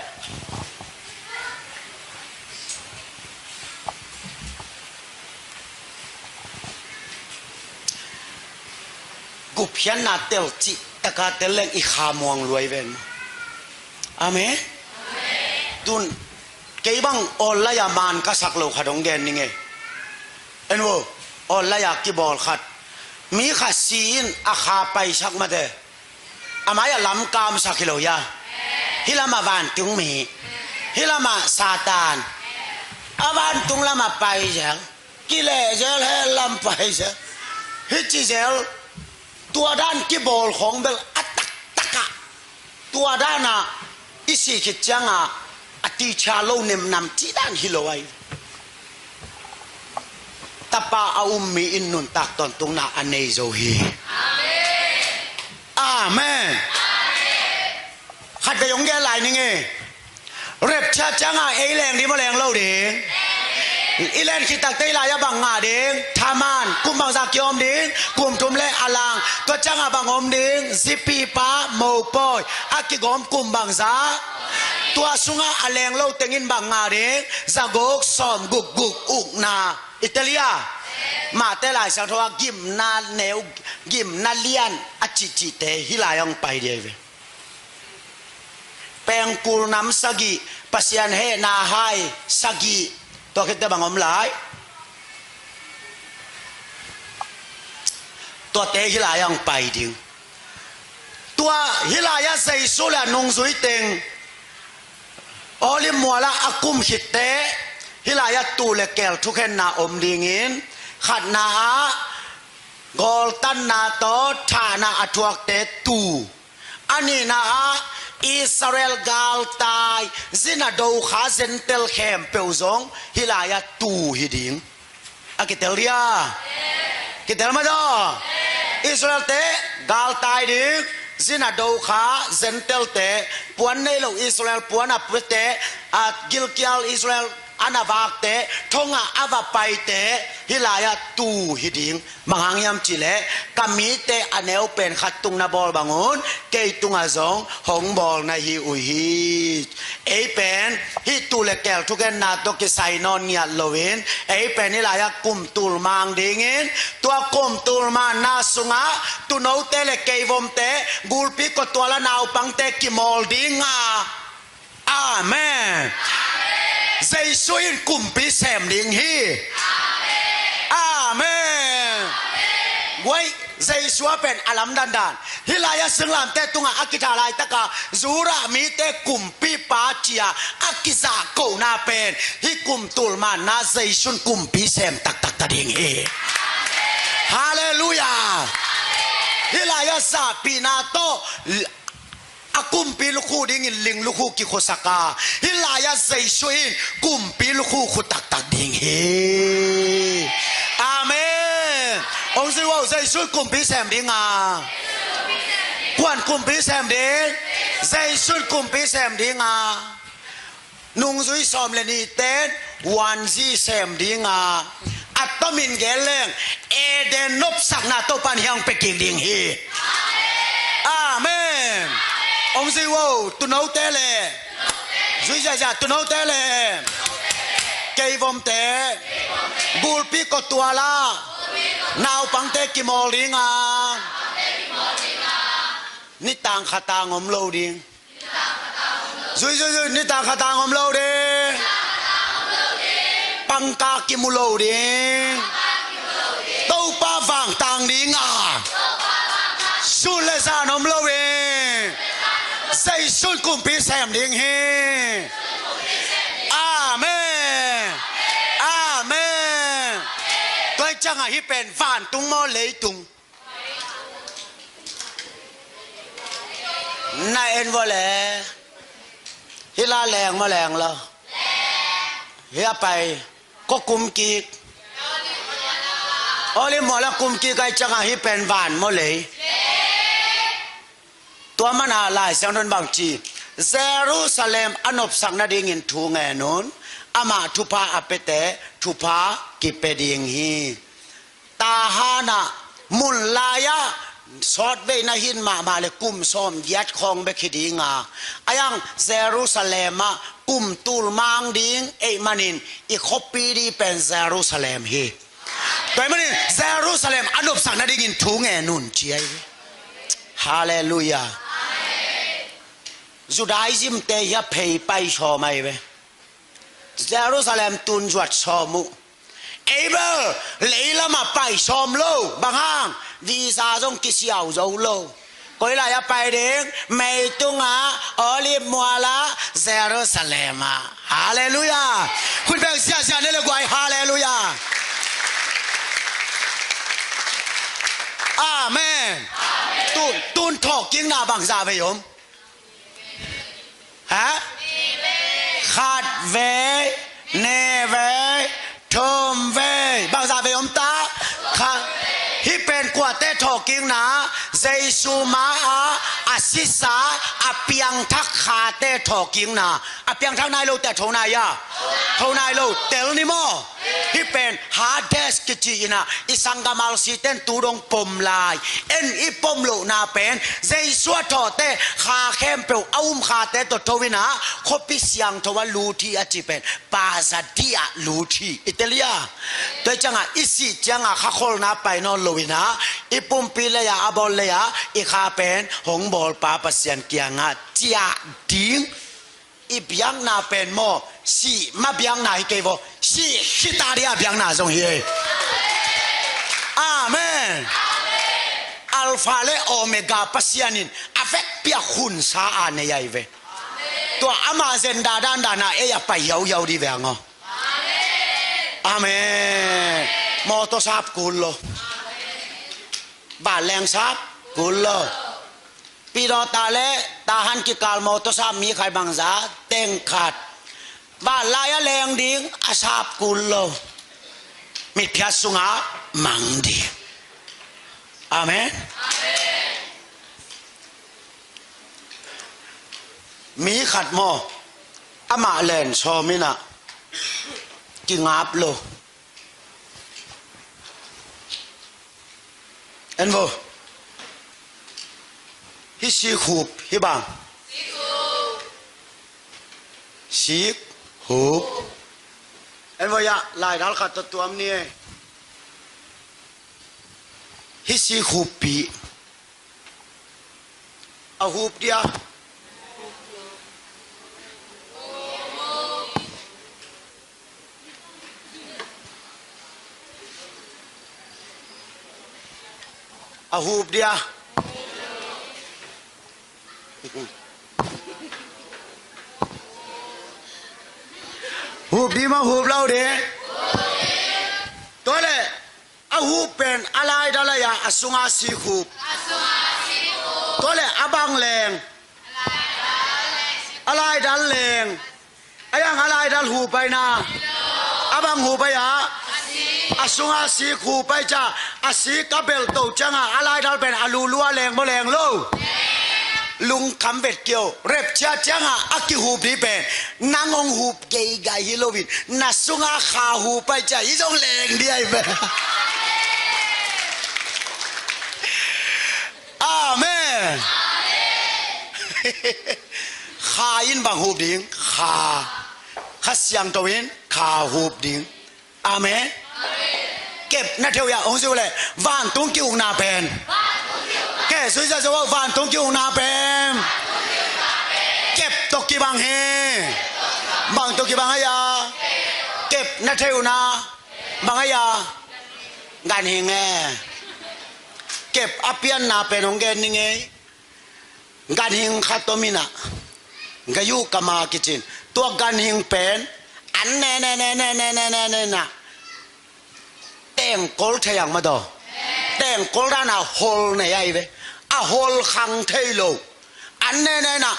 Gupkhiatna tel cih taka tel leng i kha muang luai ven. Amen. Tun kei bang online-a man ka sak lo khat hong gen ning ei. En vo, online-a kibawl khat. Mi khat si in a kha paisak mate. A mai-ah lam kamsak hi lo hia? Hih lamah vantung mi, hih lamah Satan. A vantung lamah pai zel. Kileh zel, hell lam pai zel. Hih ci zel. Tua dan kibawl khawng bel a taktakah, tua danah i sih khit ciangah a teacher lo nemnam cih dan hi lo ahi. Tapa a um mi in nuntak tawntungna a nei zo hi. Amen. Khat vei hong gel lai ning ei. Rapture ciangah ei leng ding maw, leng lo ding? I len khit takteh hih lai-ah bang ngah ding? Thaman. Kum bangzah ki-om ding? Kum thum le a lang. Tua ciangah bang om ding? Zipipa, mopawi. A kigawm kum bangzah? Tua sungah a leng lo teng in bang ngah ding? Zaguk sawmguk guk ukna. I tel hia? Matthai Lai Siangtho ah gimna neu, gimna lian a cihcihte hih lai-ah hong pai ding ahi ve. Pengkul nam sagih, Pasian hehna hai sagih. Tua khit teh bang om lai? Tuate hih lai-ah hong pai ding. Tua hih lai-ah Jesu le a nungzui teng Olive mualah a kum khit teh hih lai-ah tuu le keel thukhenna om dingin, khatna ah gawltanna tawh thahna a thuakte tuu. A nihna ah Israel galtai, zina dokha Gentile khempeuh zong hih lai-ah tuu hi ding. A kitel dia? Kitel mah daw? Israel-te galtai ding, zina dokha Gentile-te, puan nei lo Israel puan a puate, a gilkial Israel a na vakte, thongah a va paite, hih lai-ah tuu hi ding. Bang hang hiam cih leh, ka mite a neu pen khat tung na bawl bangun, kei tungah zong hong bawl na hi uh hi. Ei pen hih tuu le keel thukhenna tawh kisai nawn ngiat loin, ei pen hih lai-ah kum tul mang dingin, tua kum tul manna sungah tuunote le keivomte, gulpi khuatual a naupangte kimawl ding a. Amen. Jesu in kumpi sem ding hi. Amen. Guai, Jesu a pen a lamdang dan. Hih lai-ah singlamteh tungah a kithah laitaka Judah mite kumpipa ci-a a kizahkohna pen hih kum tul manna Jesu in kumpi sem taktak ta ding hi. Halleluiah. Hih lai-ah zahpihna tawh a kumpi lukhu dingin ling lukhu kikhuasak a, hih lai-ah Jesu in kumpi lukhu khu taktak ding hi. Amen. Hong zui uh, Jesu in kumpi sem ding a. Kuan kumpi sem ding? Jesu'n kumpi sem ding a, nungzui sawm le nihte in one G sem ding a, a tomin gen leng Eden nopsakna Topa'n hiang pia kik ding hi. Amen. Hong zui vo, tuunote le zui ziahziah, tuunote le keivomte, bulpi kotual ah naupangte kimawl ding a, nitang khatang om lo ding. Zui, zui, zui, nitang khatang om lo ding. Pangkah kimu lo ding. Topa vangtang ding a, sun le zan om lo ding. Jesu'n kumpi sem ding hi. Amen. Amen. Tua ciangah hih pen vantung maw, leitung? Na en vo le. Hih la leng maw, leng lo? Hih a pai, ko kum kik? Olive mual a kum kik ahih ciangah hih pen van maw, lei? Tua mana Lai Siangtho in bang ci? Jerusalem a nopsak nadingin thu ngen un. Amah thupha a piate thupha kipia ding hi. Tahan ah, mun lai-ah sawtvei na hih mahmah le kum sawmgiat khawng bek hi ding a, a yang Jerusalem ah kum tul mang ding ahih manin i khuapi ding pen Jerusalem hi. Tua ahih manin Jerusalem a nopsak nadingin thu ngen un ci ahi ve. Halleluiah. Judaism te hia phei pai sawm ahi ve. Jerusalem tun zuat sawm uh. Ei bel leilam ah pai sawm lo, bang hang? Visa zong kisiau zo lo. Koi lai ah pai ding? Meitung ah, Olive mual ah, Jerusalem ah. Halleluiah. Hun beng siasia ne le guai, halleluiah. Amen. Tun, tun thawhkikna bangzah vei om? Ha? Khat vei, nih vei, thum vei. Bangzah vei om ta? Khat. Hih pen kuate thawhkikna? Jesu ma-a a sisa, a piangthak khate thawhkikna. A piangthak nai lote a tho nai a? Tho nai lo. Tel ni maw? Hih pen Hades kici in ah, i sanggam Alsite'n tu dong pom lai. En i pom lohna pen Jesu a thawhte kha khempeuh a um khate tawh tho in ah, khuapi siangtho ah lut hi a ci pen Pasadia lut hi. I tel hia? Tua ciangah i sih ciangah khakholna pai nawn lo in ah, i pumpi lei-ah, a bawl lei-ah i kha pen hong bawlpa Pasian kiangah ciah ding. I biakna pen maw, sih ma biakna hi kei vaw, sih khit a dia biakna zong hi ei. Amen. Alpha le Omega Pasian in a vekpi a khunsa a nei ahi ve. Tua ama zenda dandan a ei a pai hiauhiau ding ve hang aw. Amen. Mawtaw sap kul lo. Vanleng sap kul lo. Pilawta le Tahan kikal mawtaw sap mi khat bangzah, teng khat. Vanlai a leng ding a sap kul lo. Mitphiat sungah mang ding. Amen. Mi khat maw, amah len sawm in ah kingap lo. En vo. Hih sikhup, hih bang? Sikhup. En vo ya, laidal khat tawh tuam ni e. Hih sikhup pi. A hup dia. A hup dia. Hup ding maw, hup lo ding? Tua leh a hup pen a laidal a ya, a sunga sikhup. Tua leh a bang leng? A laidal leng. A yang a laidal hup ahi na. A bang hup ahi a? A sunga sik hup ahi ca. A sik a belh to cianga a laidal pen a lulu a leng maw, leng lo? Lungkham vet kei o. Rapture ciangah a kihup ding pen nang hong hup geigai hi loin, na sungah Kha hup ahih ciang hih zong leng ding ahi ve. Amen. Kha in bang hup ding? Kha. Kha Siangtho in Kha hup ding. Amen. Kepna thei uh hi a, hong zui uh leh, vantung ki-ukna pen. Kei, zui zah zo, vantung ki-ukna pen kep tawh kibang hi. Bang tawh kibang ahi a? Kepna thei uhna. Bang ahi a? Ganhing e. Kep a pianna pen hong gen ning ei. Ganhing khat om in ah, gayuh kama kici in. Tua ganhing pen an ne ne ne ne ne ne ne ne na, tengkol thei ang mah daw. Tengkol dan a hol nei ahi ve. A hol khang thei lo. An ne ne na,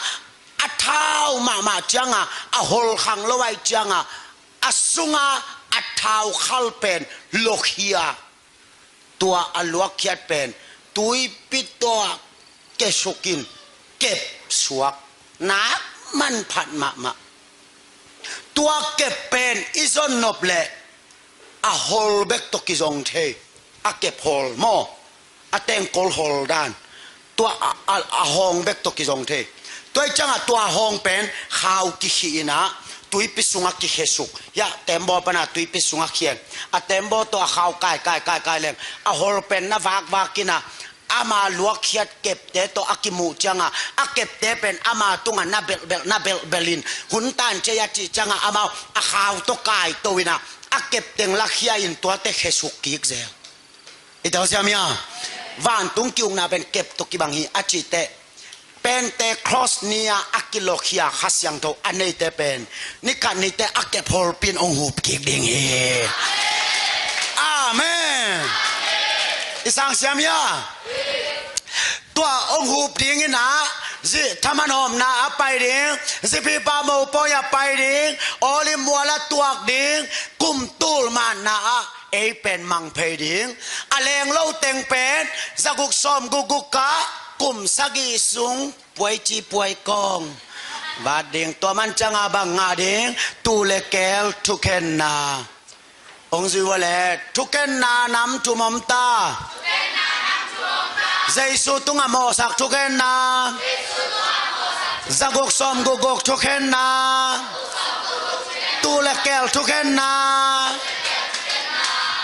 a thau mahmah ciangah, a hol khang lo ahih ciangah, a sunga a thau khal pen lokhia. Tua a luakkhiat pen tuipi tawh kepsuak in, kepsuak nak manphat mahmah. Tua kep pen i zon nop leh a hol bek tawh kizong thei. A kep hol maw, a tengkol hol dan. Tua a, a, a hawng bek tawh kizong thei. Tua ahih ciangah tua hawng pen khau kikhih in ah, tuipi sungah kikhesuk. Hiah tembaw pan a tuipi sungah khia in, a tembaw tawh a khau kai kai kai kai leng, a hol pen na vakvak in ah, ama luakkhiat kepte tawh a kimuh ciangah, a kepte pen ama tungah na belhbelh na belhbelh in, hun tan ciai a cih ciangah amau a khau tawh kaito in ah, a kep teng lakhia in tuate khesuk kik zel. I telsiam hia? Vantung ki-ukna pen kep tawh kibang hi a cih teh, Pentecost ni-a a kilokhia Kha Siangtho a neite pen, ni khat ni teh a kep holpi in hong hup kik ding hi. Amen. I sang siam hia? Tua hong hup ding in ah, zih thaman hawmna ah pai ding, zihpipa mopawi ah pai ding, Olive mual ah tuak ding, kum tul manna ah ei pen mang phei ding. A leng lo teng pen, za guk sawm guk guk ah kum sagih sung puai ci puai kawng bat ding. Tua man ciangah bang ngah ding? Tuu le keel thukhenna. Hong zui uh leh, thukhenna nam thum om ta. Jesu tungah mawhsak thukhenna. Za guk sawm guk guk thukhenna. Tuu le keel thukhenna.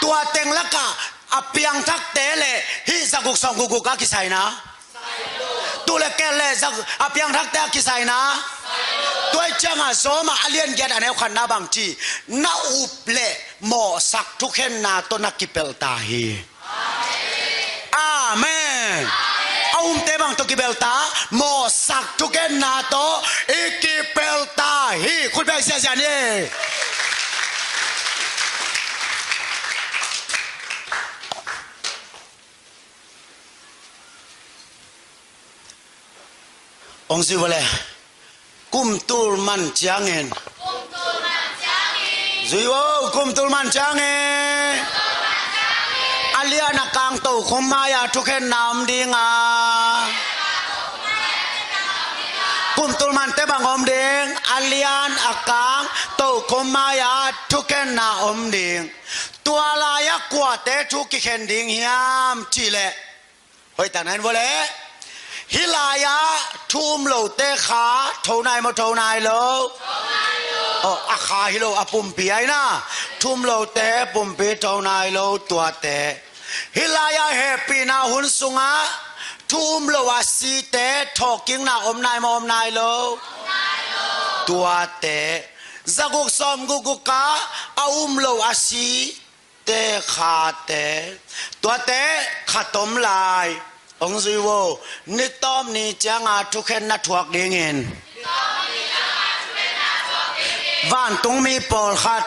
Tua teng lakah a piangthakte le hih za guk sawm guk guk a kisai na, tuu le keel le za, a piangthakte a kisai na. Tua ahih ciangah Rom ah a lian giat a neu khatna bang ci? Na up le mawhsak thukhenna tawh na kipelh ta hi. Amen. A umte bang tawh kipelh ta? Mawhsak thukhenna tawh i kipelh ta hi. Khut beng ziahziah ni. Hong zui uh leh, kum tul man ciangin. Zui uh, kum tul man ciangin. A lian a kang tokhom mai-ah thukhenna om ding a. Kum tul mante bang om ding? A lian a kang tokhom mai-ah thukhenna om ding. Tua lai-ah kuate thu kikhen ding hiam cih leh, hoih takna in vua leh, hih lai-ah thu um lote kha tho nai maw, tho nai lo? Aw, a kha hi lo, a pumpi ahi na. Thu um lote pumpi tho nai lo, tuate. Hih lai-ah hehpihna hun sungah thu um lo a site thawhkikna om nai maw, om nai lo? Tuate. Za guk sawm guk guk ah a um lo a si te khate, tuate khat om lai. Hong zui uh, ni tawp ni ciangah thukhenna thuak dingin, vantungmi pawlkhat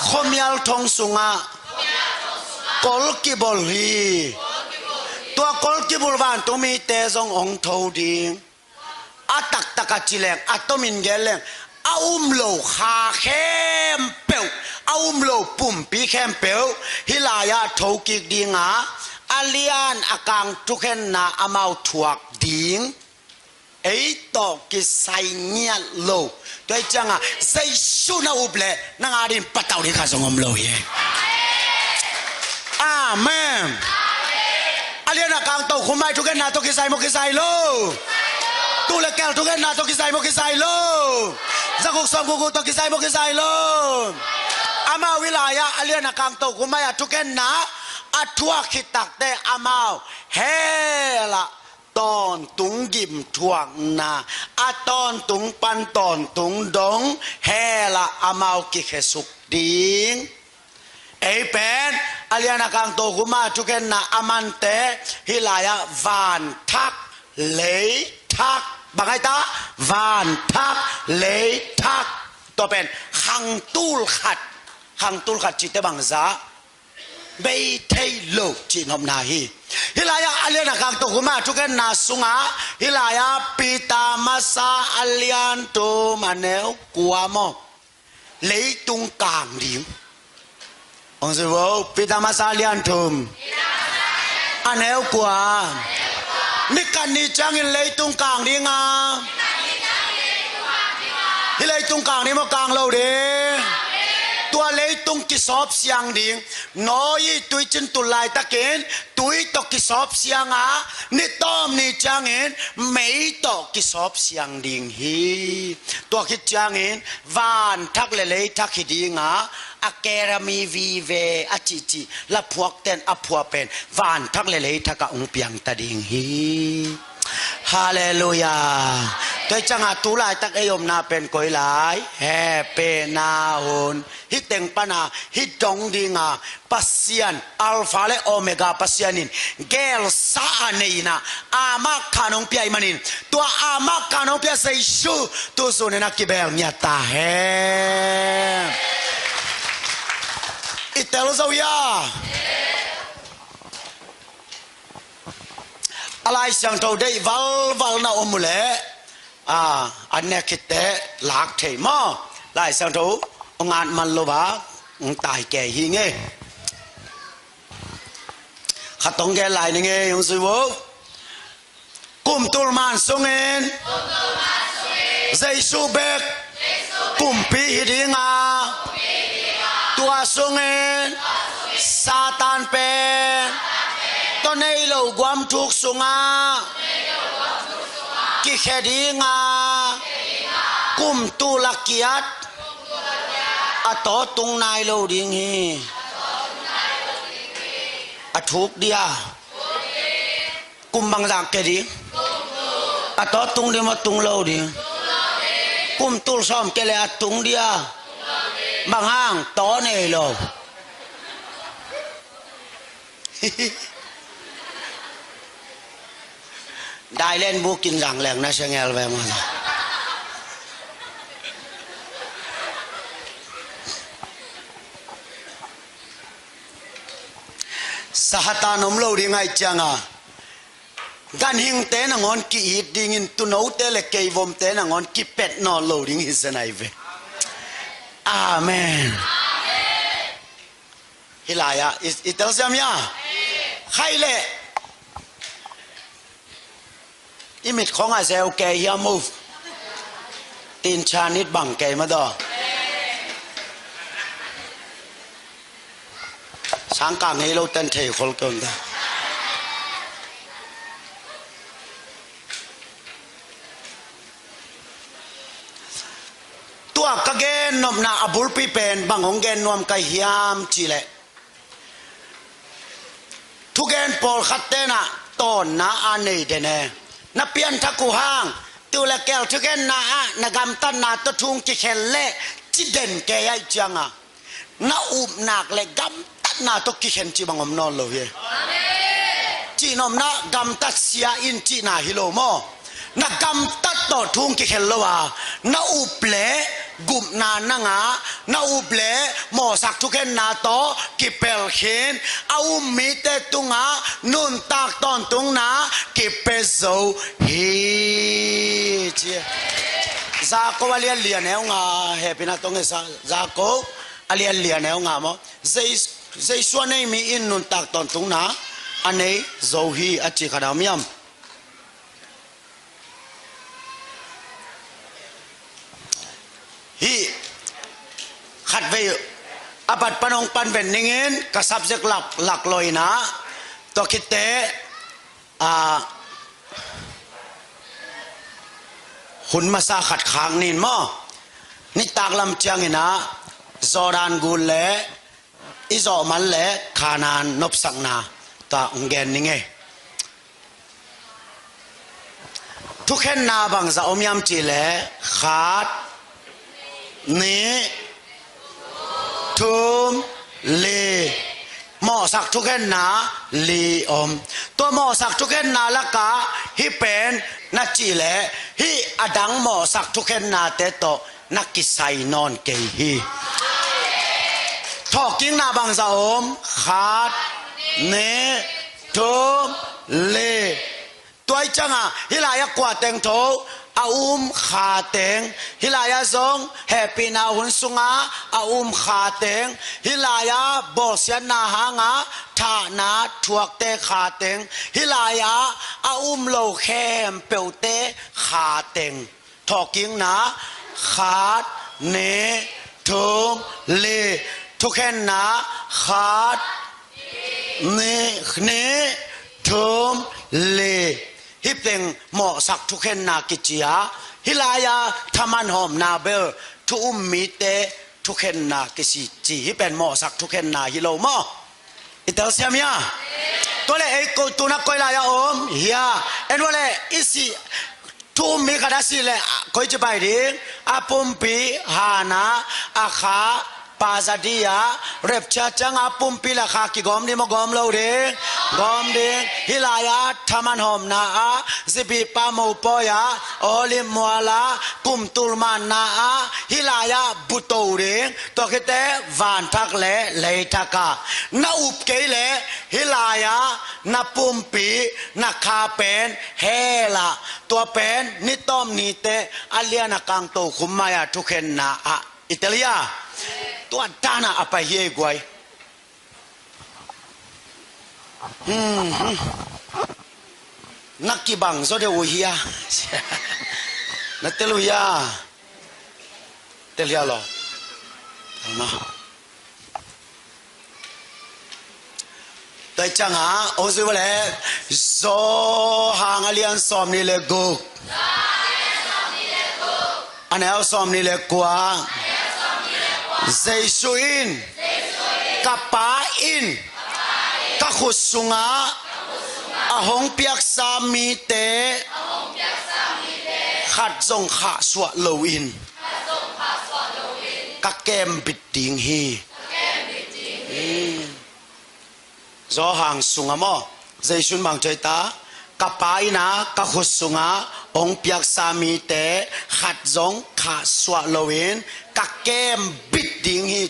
khuamial thong sungah kol kibolh hi. Tua kol kibulh vantungmite zong hong tho ding. A taktak a ci leng, a tomin gen leng, a um lo kha khempeuh, a um lo pumpi khempeuh hih lai-ah thokik ding a, a lian a kang thukhenna amau thuak ding. Ei tawh kisai ngiat lo. Tua hi cianga Jesu na up leh nang adingin patauh ding khat zong om lo hi. Amen. A lian a kang tokhum mah i thukhenna tawh kisai maw, kisai lo? Tuu le kel thukhenna tawh kisai maw, kisai lo? Za guk sawm guk guk tawh kisai maw, kisai lo? Amau hih lai-ah a lian a kang tokhum mah a thukhenna a thuak khit takteh amau hell ah tawntung gim thuakna, a tawntung pan tawntung dong hell ah amau kikhesuk ding. Ei pen a lian a kang tokhum a thukhenna a mante hih lai-ah vanthak leithak, bang ahi ta? Vanthak leithak. Tua pen khangtul khat, khangtul khat cihte bangzah bei thei lo cihnopna hi. Hih lai-ah a lian a kang tokhum a thukhenna sungah hih lai-ah Peter masa a lian thum a neu kua maw, leitung kang ding. Hong zui vo, Peter masa a lian thum a neu kua. Ni khat ni ciangin leitung kang ding a, hih leitung kang ding maw, kang lo ding? Tua leitung kisawp siang ding. Noah tuicin tun laitakin tui tawh kisawp siang a, ni tawm ni ciangin mei tawh kisawp siang ding hi. Tua khit ciangin vanthak le leithak hi ding a, Academy vive a cihcih laphuakten a phuah pen vanthak le leithak ah hong piangta ding hi. Halleluiah. Tua hi cianga tu laitak ei omna pen koi lai? Hehpihna hun. Hih teng pana hih dong dinga Pasian, Alpha le Omega Pasian in geelsa a nei in ah, amah khan hong pia ahih manin, tua amah khan hong pia Jesu tu sunin a kibeel ngiat ta hen. I tel zo hia? A Lai Siangtho deih valval na om uh leh, a, a nek khit teh lak thei maw? Lai Siangtho hong at man lo a, hong tai kei hi ngei. Khat hong gen lai ni ngei, hong zui vo. Kum tul man sungin Jesu bek kumpi hi ding a, tua sungin Satan pen tawh nei lo guam thuk sungah kikhia ding a, kum tul a kiat a tawh tung nai lo ding hi. A thuk dia. Kum bangzah kia ding? A tawh tung ding maw, tung lo ding? Kum tul sawm kia leh a tung dia. Bang hang? Tawh nei lo. Dailen bukin zangleng na sengel ve maw. Satan om lo ding ahih cianga ganhingte nangawn ki-it dingin, tuunote le keivomte nangawn kipet nawn lo ding hi zen ahi ve. Amen. Hih lai-ah i, i telsiam hia? Khai leh i mit khong a zeu kei hiam uh? Tin chanit bang kei mah daw. Sangkah ngei lo ten thei khol kei un ta. Tua ka gen nopna a bulpi pen bang hong gen nuam ka hiam cih leh, thugen pawlkhat ten ah tawnna a nei den e. Na pianthak uh hang, tuu le keel thukhenna ah na gamtatna tawh thu hong kikhen leh ci den kei ahih cianga, na upna le gamtatna tawh kikhen cih bang om nawn lo hi. Cihnopna gamtat sia in cihna hi lo maw? Na gamtat tawh thu hong kikhen lo a, na up leh gupna na ngah, na up leh mawhsak thukhenna tawh kipelh khin, a um mite tungah nuntak tawntungna kipia zo hi, ci. Jakob a lian li a neu nga, hehpihna tawh ngetsa, Jakob a lian li a neu nga maw? Jei-, Jesu a nei mi in nuntak tawntungna a nei zo hi, a ci kha dau miam. Khatvei a bat pan hong pan ven ningin ka subject lak, lak lo in ah, tua khitteh, ah, hun masa khat khak nin maw. Nitak lam ciangin ah Jordan gun le i zawhman le Kanaan nopsakna tua hong gen ning e. Thukhenna bangzah om hiam cih leh khat, nih, thum, li. Mawhsak thukhenna li om. Tua mawhsak thukhenna lakah hih pen na cih leh hih a dang mawhsak thukhennate tawh na kisai nawn kei hi. Thawhkikna bangzah om? Khat, nih, thum, li. Tua ih ciangah hih lai-ah kua teng tho? A um kha teng. Hih lai-ah zong hehpihna hun sungah a um kha teng. Hih lai-ah bawlsiatna hangah thahna thuakte kha teng. Hih lai-ah a um lo khempeuhte kha teng. Thawhkikna, khat, nih, thum, li. Thukhenna, khat, nih, nih, thum, li. Hih teng mawhsak thukhenna kici a, hih lai-a thaman hawmna bel thu um mite thukhenna kici ci. Hih pen mawhsak thukhenna hi lo maw? I telsiam hia? Tua leh ei ko, tu-in ah koi lai-ah om hia? En ua leh i sih thu um mi khat a sih leh koici pai ding? A pumpi hanah a kha pazadi-ah rapture ciangah a pumpi le kha kigawm ding maw, gawm lo ding? Gawm ding. Hih lai-ah thaman hawmna-ah, zibihpa mopawi-ah, Olive mual-ah, kum tul manna-ah, hih lai-ah buto ding. Tua khitteh vanthak le leithak ah na up kei leh hih lai-ah na pumpi na kha pen hell ah, tua pen ni tawp ni teh a lian a kang tokhom mai-ah thukhenna ah. I tel hia? Tua dan ah a pai hi ei guai. Hmm, hmm. Na kibang zaw deuh uh hia? Na tel uh hia? Tel hia lo. Tel mah. Tua ih ciangah hong zui ua leh, Johan a lian sawmnih le guk, a neu sawmnih le kua. Jesu in, ka Pa in ka khut sungah a hong piaksa mite khat zong khahsuah loin ka kembit ding hi. Johan sungah maw, Jesu in bang ci ta? Ka Pa in ah ka khut sungah hong piaksa mite khat zong khahsuah loin ka kembit ding hi.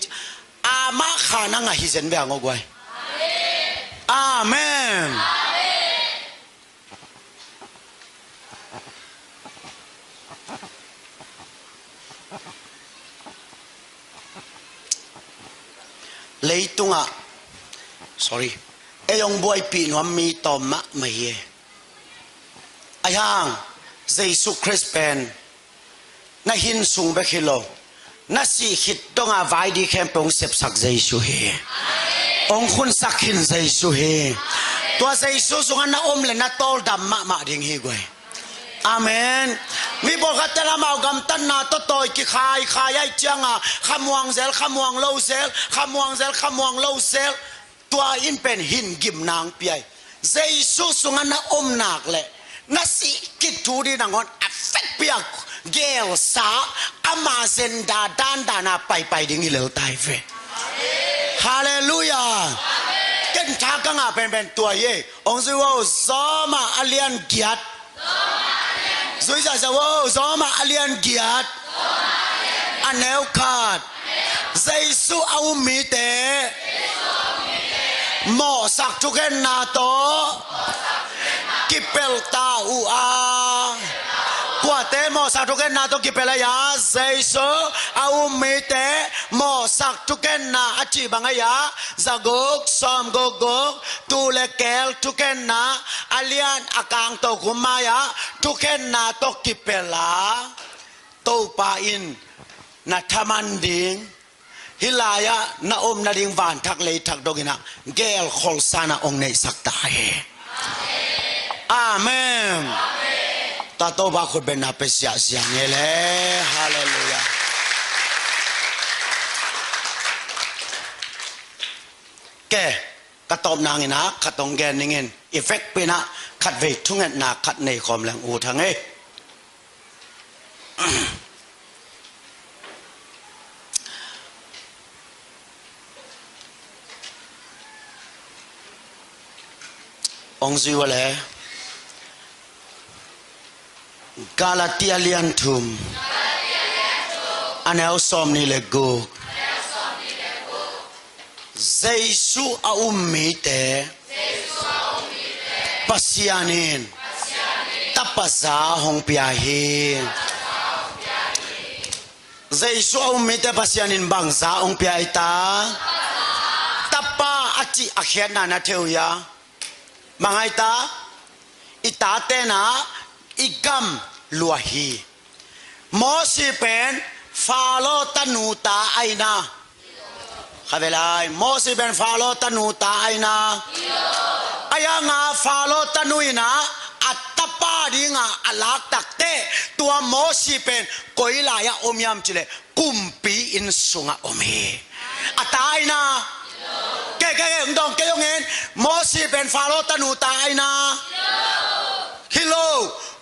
Amah kha na ngah hi zen ve hang aw guai. Amen. Leitungah, sorry, ei hong buaipih nuam mi tawm mahmah hi e. Ahi hang Jesu Khrist pen na hin sung bek hi lo, na sih khit dongah vai ding khempeuh hong sepsak Jesu hi. Hong khunsak khin Jesu hi. Tua Jesu sungah na om leh na tawldam mahmah ding hi guai. Amen. Mi pawlkhatte lamau gamtatna tawh tawi kikhaikhai ahih ciangah khamuang zel, khamuang lo zel, khamuang zel, khamuang lo zel. Tua in pen hin gimna hong pia hi. Jesu sungah na om nak leh na sih khit thu ding nangawn a vekpi a gelsa, ama agenda dandan a paipai ding hi lel ta hi ve. Halleluiah. Ken tha ka ngah penpen tua hi e. Hong zui vo, Roma a lian giat. Zui zahzah vo, Roma a lian giat, a neu khat. Jesu a um mite mawhsak thukhenna tawh kipelh ta uh a. Kuate mawhsak thukhenna tawh kipelh a hia? Jesu a um mite mawhsak thukhenna a cih bang a hia? Zaguk, sawmguk guk, tuu le keel thukhenna, a lian a kang tokhom mai-ah thukhenna tawh kipelh a, Topa in na thaman ding, hih lai-ah na om nading vanthak leithak dongin ah gelkholhsa-in ah hong neihsak ta hen. Amen. Tua Topa khutbetna pia siahsiah ni le. Halleluiah. Ke, ka tawp nangin ah khat hong gen ning in, i vekpi-in ah khatvei thungetna khat nei khawm leng ut hang ei. Hong zui uh a le. Galatia lian thum, a neu sawmnih le guk. Jesu a um mite Pasian in tapa za hong pia hi. Jesu a um mite Pasian in bang za hong pia hi ta? Tapa a cih a khiatna na thei uh hia? Bang hi ta? I tate in ah i gam lua hi. Mosi pen Faro tanu ta ahi na. Kha ve lai, Mosi pen Faro tanu ta ahi na. Ahi hang a Faro tanu in ah a tapa ding a a lak takteh, tua Mosi pen koi lai-ah om hiam cih leh kumpi inn sungah om hi. A ta ahi na. Ke, ke, ke, hong dawng kei hong en. Mosi pen Faro tanu ta ahi na. Hi lo.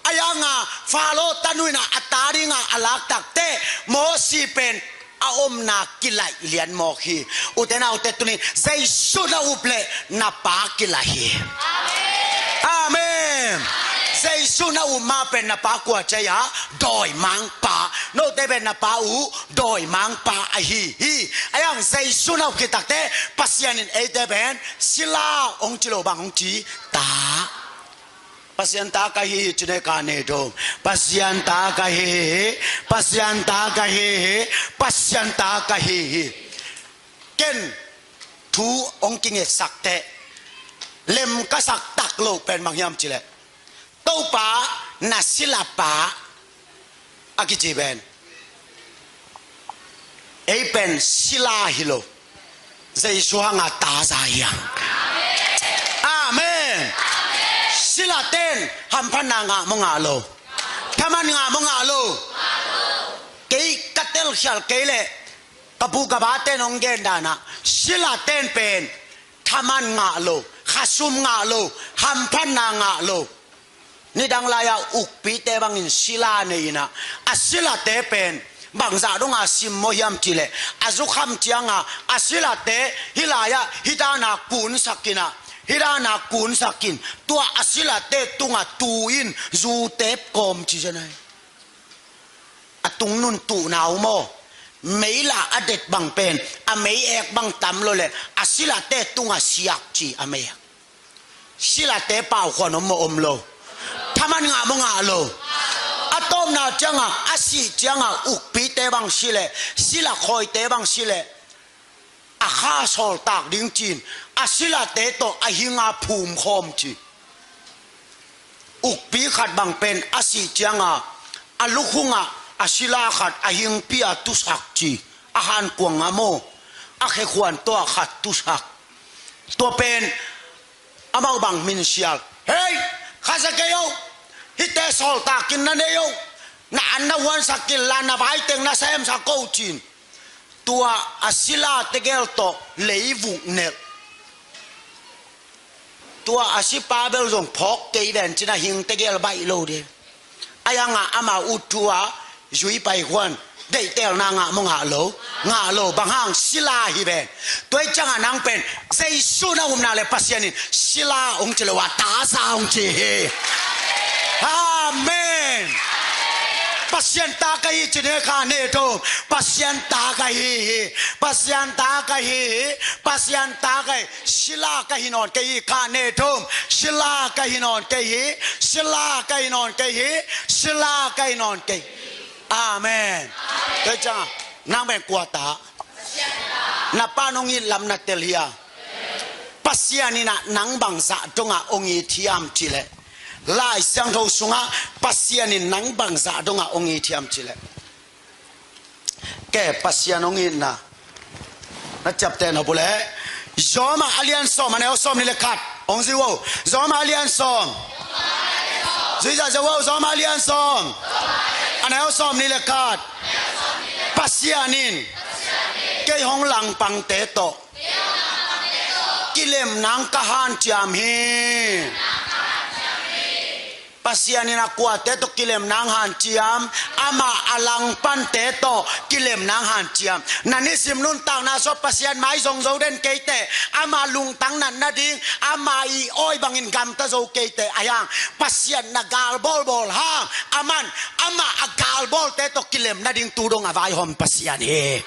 Ahi hang a Faro tanu in ah a ta ding a a lak takteh, Mosi pen a omna kilaih lian mawk hi. Ute naute, tuni Jesu na up leh na pa kilaih hi. Amen. Jesu na up ma pen na pa kua ci a? Dawimangpa. Note pen na pa uh dawimangpa ahi hi. Ahi hang Jesu na up khit takteh Pasian in eite pen sila hong ci lo, bang hong ci? Ta. Pasian ta ka hi hi ci ni, ka ne dong. Pasian ta ka hi hi. Pasian ta ka hi hi. Pasian ta ka hi hi. Ken thu hong kingetsak teh, lem ka sak tak loh pen bang hiam cih leh, Topa na silapa a kici pen, ei pen sila hi lo. Jesu hang a ta za hi hang. Amen. Silate in hamphatna ngah maw ngah lo? Thaman ngah maw ngah lo? Kei ka telkhial kei leh ka pu ka pate in hong gen dan ah, silate in pen thaman ngah lo, khasum ngah lo, hamphatna ngah lo. Nidang lai-ah ukpite bangin sila nei in ah, a silate pen bangzah dong a sim maw hiam cih leh, a zukham ciang a, a silate hih lai-ah hih dan a kunsak in ah, hih dan a kunsak in, tua a silate tungah tu in, zu tep kawm ci zen ahi. A tungnun tuhna uh maw, mei la a det bang pen, a mei ek bang tam lo leh, a silate tungah siak ci a mei. Silate paukhuan om maw om lo? Thaman ngah maw ngah lo? A tawpna ciang a, a sih ciang a, ukpite bang si leh, sila khawite bang si leh, a kha sawltak ding ci-in, a silate tawh a hing a phum khawm ci. Ukpi khat bang pen a sih ciang a, a lukhung ah a sila khat a hingpi a tusak ci, a hankuang a maw, a khekhuan tawh a khat tusak. Tua pen amau bang minsial, hei, kha za kei o, hihte sawltak in na nei o, na an na huansak in la, na vaiteng na semsak o ci-in, tua a sila tegel tawh leivuk nelh. Tua a sipa bel zong phawk kei ven ci-in a hing tegel baih lo ding. Ahi hang a amau ut thu a zui pai khuan, deihtelna ngah maw ngah lo? Ngah lo. Bang hang? Sila hi ven. Tua hi ciang a nang pen Jesu na upna leh Pasian in sila hong ci lo a, ta za hong ci hi. Amen. Pasian ta ka hi ci ni, kha ne tho. Pasian ta ka hi hi. Pasian ta ka hi hi. Pasian ta ka hi. Sila ka hi nawn kei hi, kha ne tho. Sila ka hi nawn kei hi. Sila ka hi nawn kei hi. Sila ka hi nawn kei. Amen. Tua hi ciang a nang pen kua ta? Na pa'n hong it lam na tel hia? Pasian in ah nang bangzah dong a hong it hiam cih leh, Lai Siangtho sungah Pasian in nang bangzah dong a hong it hiam cih leh, ke, Pasian hong itna, Na ciaptehna pule. Rom a lian sawm, a neu sawmnih le khat. Hong zui vo. Rom a lian sawm. Zuizah zo vo, Rom a lian sawm, a neu sawmnih le khat. Pasian in kei hong langpangte tawh kilem nang ka hanciam hi. Pasian in a kuate tawh kilem nang hanciam, amah a langpangte tawh kilem nang hanciam. Na nisim nuntakna sua Pasian mai zong zo den keite, amah lungtang nat nading, amah i awi bangin gamta zo keite, a hiang Pasian na gal bawlbawl hang, aman amah a gal bawlte tawh kilem nading tu dong a vaihawm Pasian hi.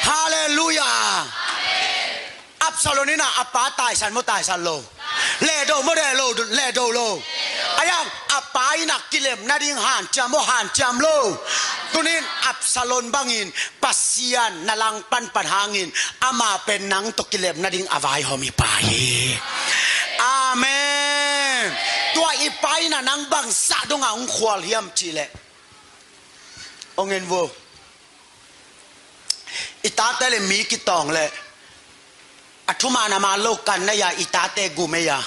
Halleluiah. Absalom in a pa taisan maw, taisan lo? Lehdo maw, lehdo, lehdo lo? A hiang a pa in a kilem nading hanciam maw, hanciam lo? Tunin Absalom bangin Pasian na langpanpan hangin ama pen nang tawh kilem nading a vaihawm i pa hi. Amen. Tua i pa in a nang bangzah dong a hong khual hiam cihleh, hong en vo. I tate le mi kitawng le a thuman a man lo kan na hia, i tate gum ei a?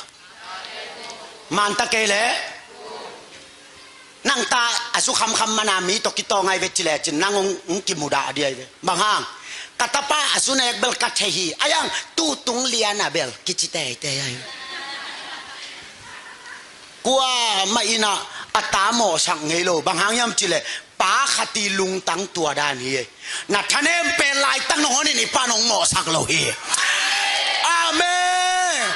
Man ta kei le? Nang ta a zu khamkham man a mi tawh kitawng ai ve ci lecin nang hong, hong kimudah dih ai ve. Bang hang? Ka tapa a zu nek bel ka thei hi. A hiang tu tung lian a bel kici teitei ai ve. Kuamah in a ta mawhsak ngei lo. Bang hang hiam cihleh, pa khat i lungtang tua dan hi. Na thanem pen laitak nangawn in i pa nong mawhsak lo hi. Amen.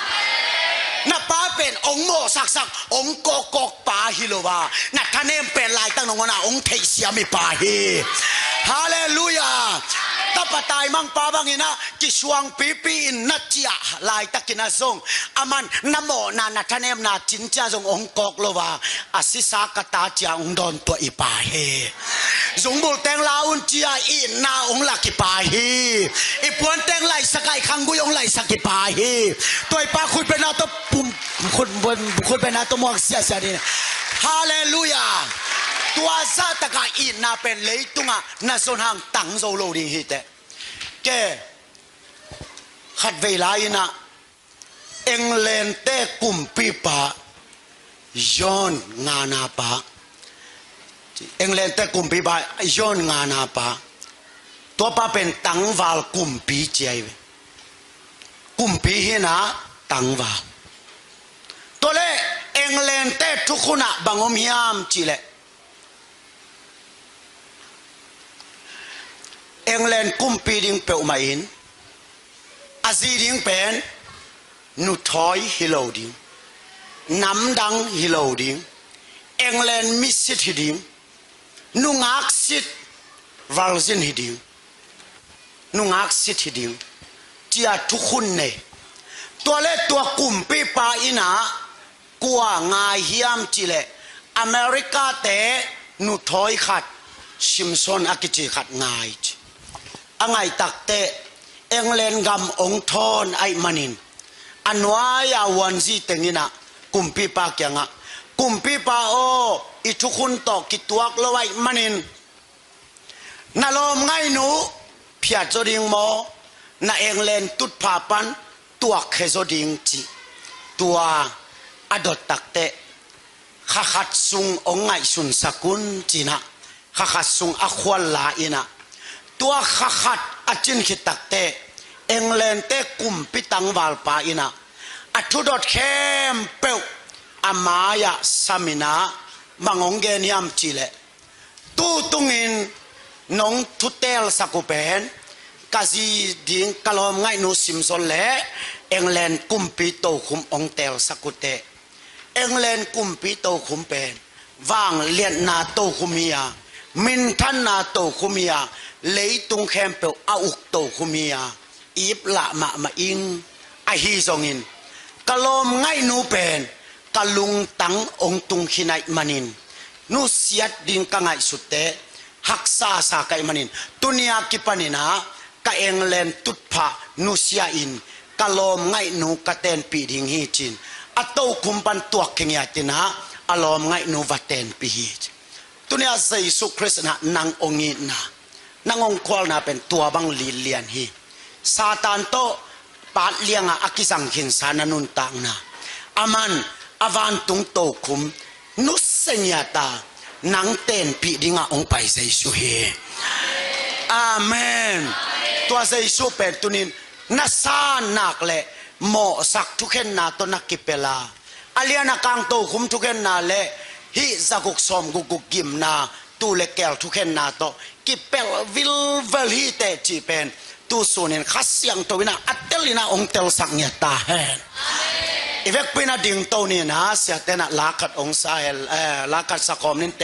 Na pa pen hong mawhsaksak, hong kawkkawk pa hi lo a, na thanem pen laitak nangawn a hong theihsiam i pa hi. Halleluiah. Tapa taimang pa bangin a kisuangpipi in na ciah laitakin a zong, aman na mawhna, na thanemna cincia zong hong kawk lo a, a sisa ka ta cia hong dawntuah i pa hi. Zungbul teng la un cia itna hong lak i pa hi. I puan teng laihsak a, i khanggui hong laihsak i pa hi. Tua i pa khutbetna tawh pum, khut, khutbetna tawh muak siasia ding. Halleluiah. Tua zahtak a itna pen leitungah na zon hang tang zo lo ding hi teh. Ke, khatvei lai in a England te kumpipa John ngana pa, England te kumpipa John ngana pa, tua pa pen tangval kumpi ci ai ve. Kumpi hi in a tangval. Tua le England te thukhun ah bang om hiam cihleh, England kumpi ding peuhmah in a zi ding pen nuthawi hi lo ding, namdang hi lo ding, England misit hi ding, nungaksit, virgin hi ding, nungaksit hi ding, cia thukhun nei. Tua le tua kumpipa in a kua ngai hiam cihleh, America te nuthawi khat, Simpson a kici khat ngai ci. A ngaih takteh England gam hong thawn ahih manin, a nuai-a huanzi teng in a kumpipa kiangah, kumpipa aw, i thukhun tawh kituak lo ahih manin, na lawmngaihnu phiat zaw ding maw, na England tutphah pan tuakkhe zaw ding ci. Tua a dot takteh, kha khat sung hong ngaihsunsak un ci in a, kha khat sung a khual la in a, tua kha khat a cin khit takteh, England te kumpi tangvalpa in a, a thudot khempeuh a mai-ah sam in a, bang hong gen hiam cihleh, tu tungin nong thutelsak uh pen ka zi ding ka lawmngaihnu Simpson le England kumpi tokhum hong telsak uh teh, England kumpi tokhum pen vangliatna tokhum hi a, minthanna tokhum hi a, leitung khempeuh a uk tokhum hi a, ip lah mahmah ing. Ahi zongin ka lawmngaihnu pen ka lungtang hong tung khin ahih manin, nusiat ding ka ngaihsut teh haksa sa ka hih manin, tuni a kipan in a ka England tutphah nusia in ka lawmngaihnu ka tenpih ding hi ci-in, a tokhum pan tuakkhe ngiat in a, a lawmngaihnu va tenpih hi ci. Tuni a Jesu Khrist in a nang hong itna, nang hong khualna pen tua bang lilian hi. Satan tawh paat liangah a kizang khinsa na nuntakna, aman a vantung tokhum nusia ngiat a, nang tenpih dingah hong pai Jesu hi. Amen. Tua Jesu pen tunin na sannak le mawhsak thukhenna tawh na kipel a, a lian a kang tokhum thukhenna le hih zaguk sawm gukguk gimna, tuu le keel thukhenna tawh kipelh vilvel hi teh cih pen tusun in Kha Siangtho in ah a tel in ah hong telsak ngiat ta hen. I vekpi in ah dingto ni in ah, siate in ah la khat hong sa hen, eh, la khat sa khawm ni in teh.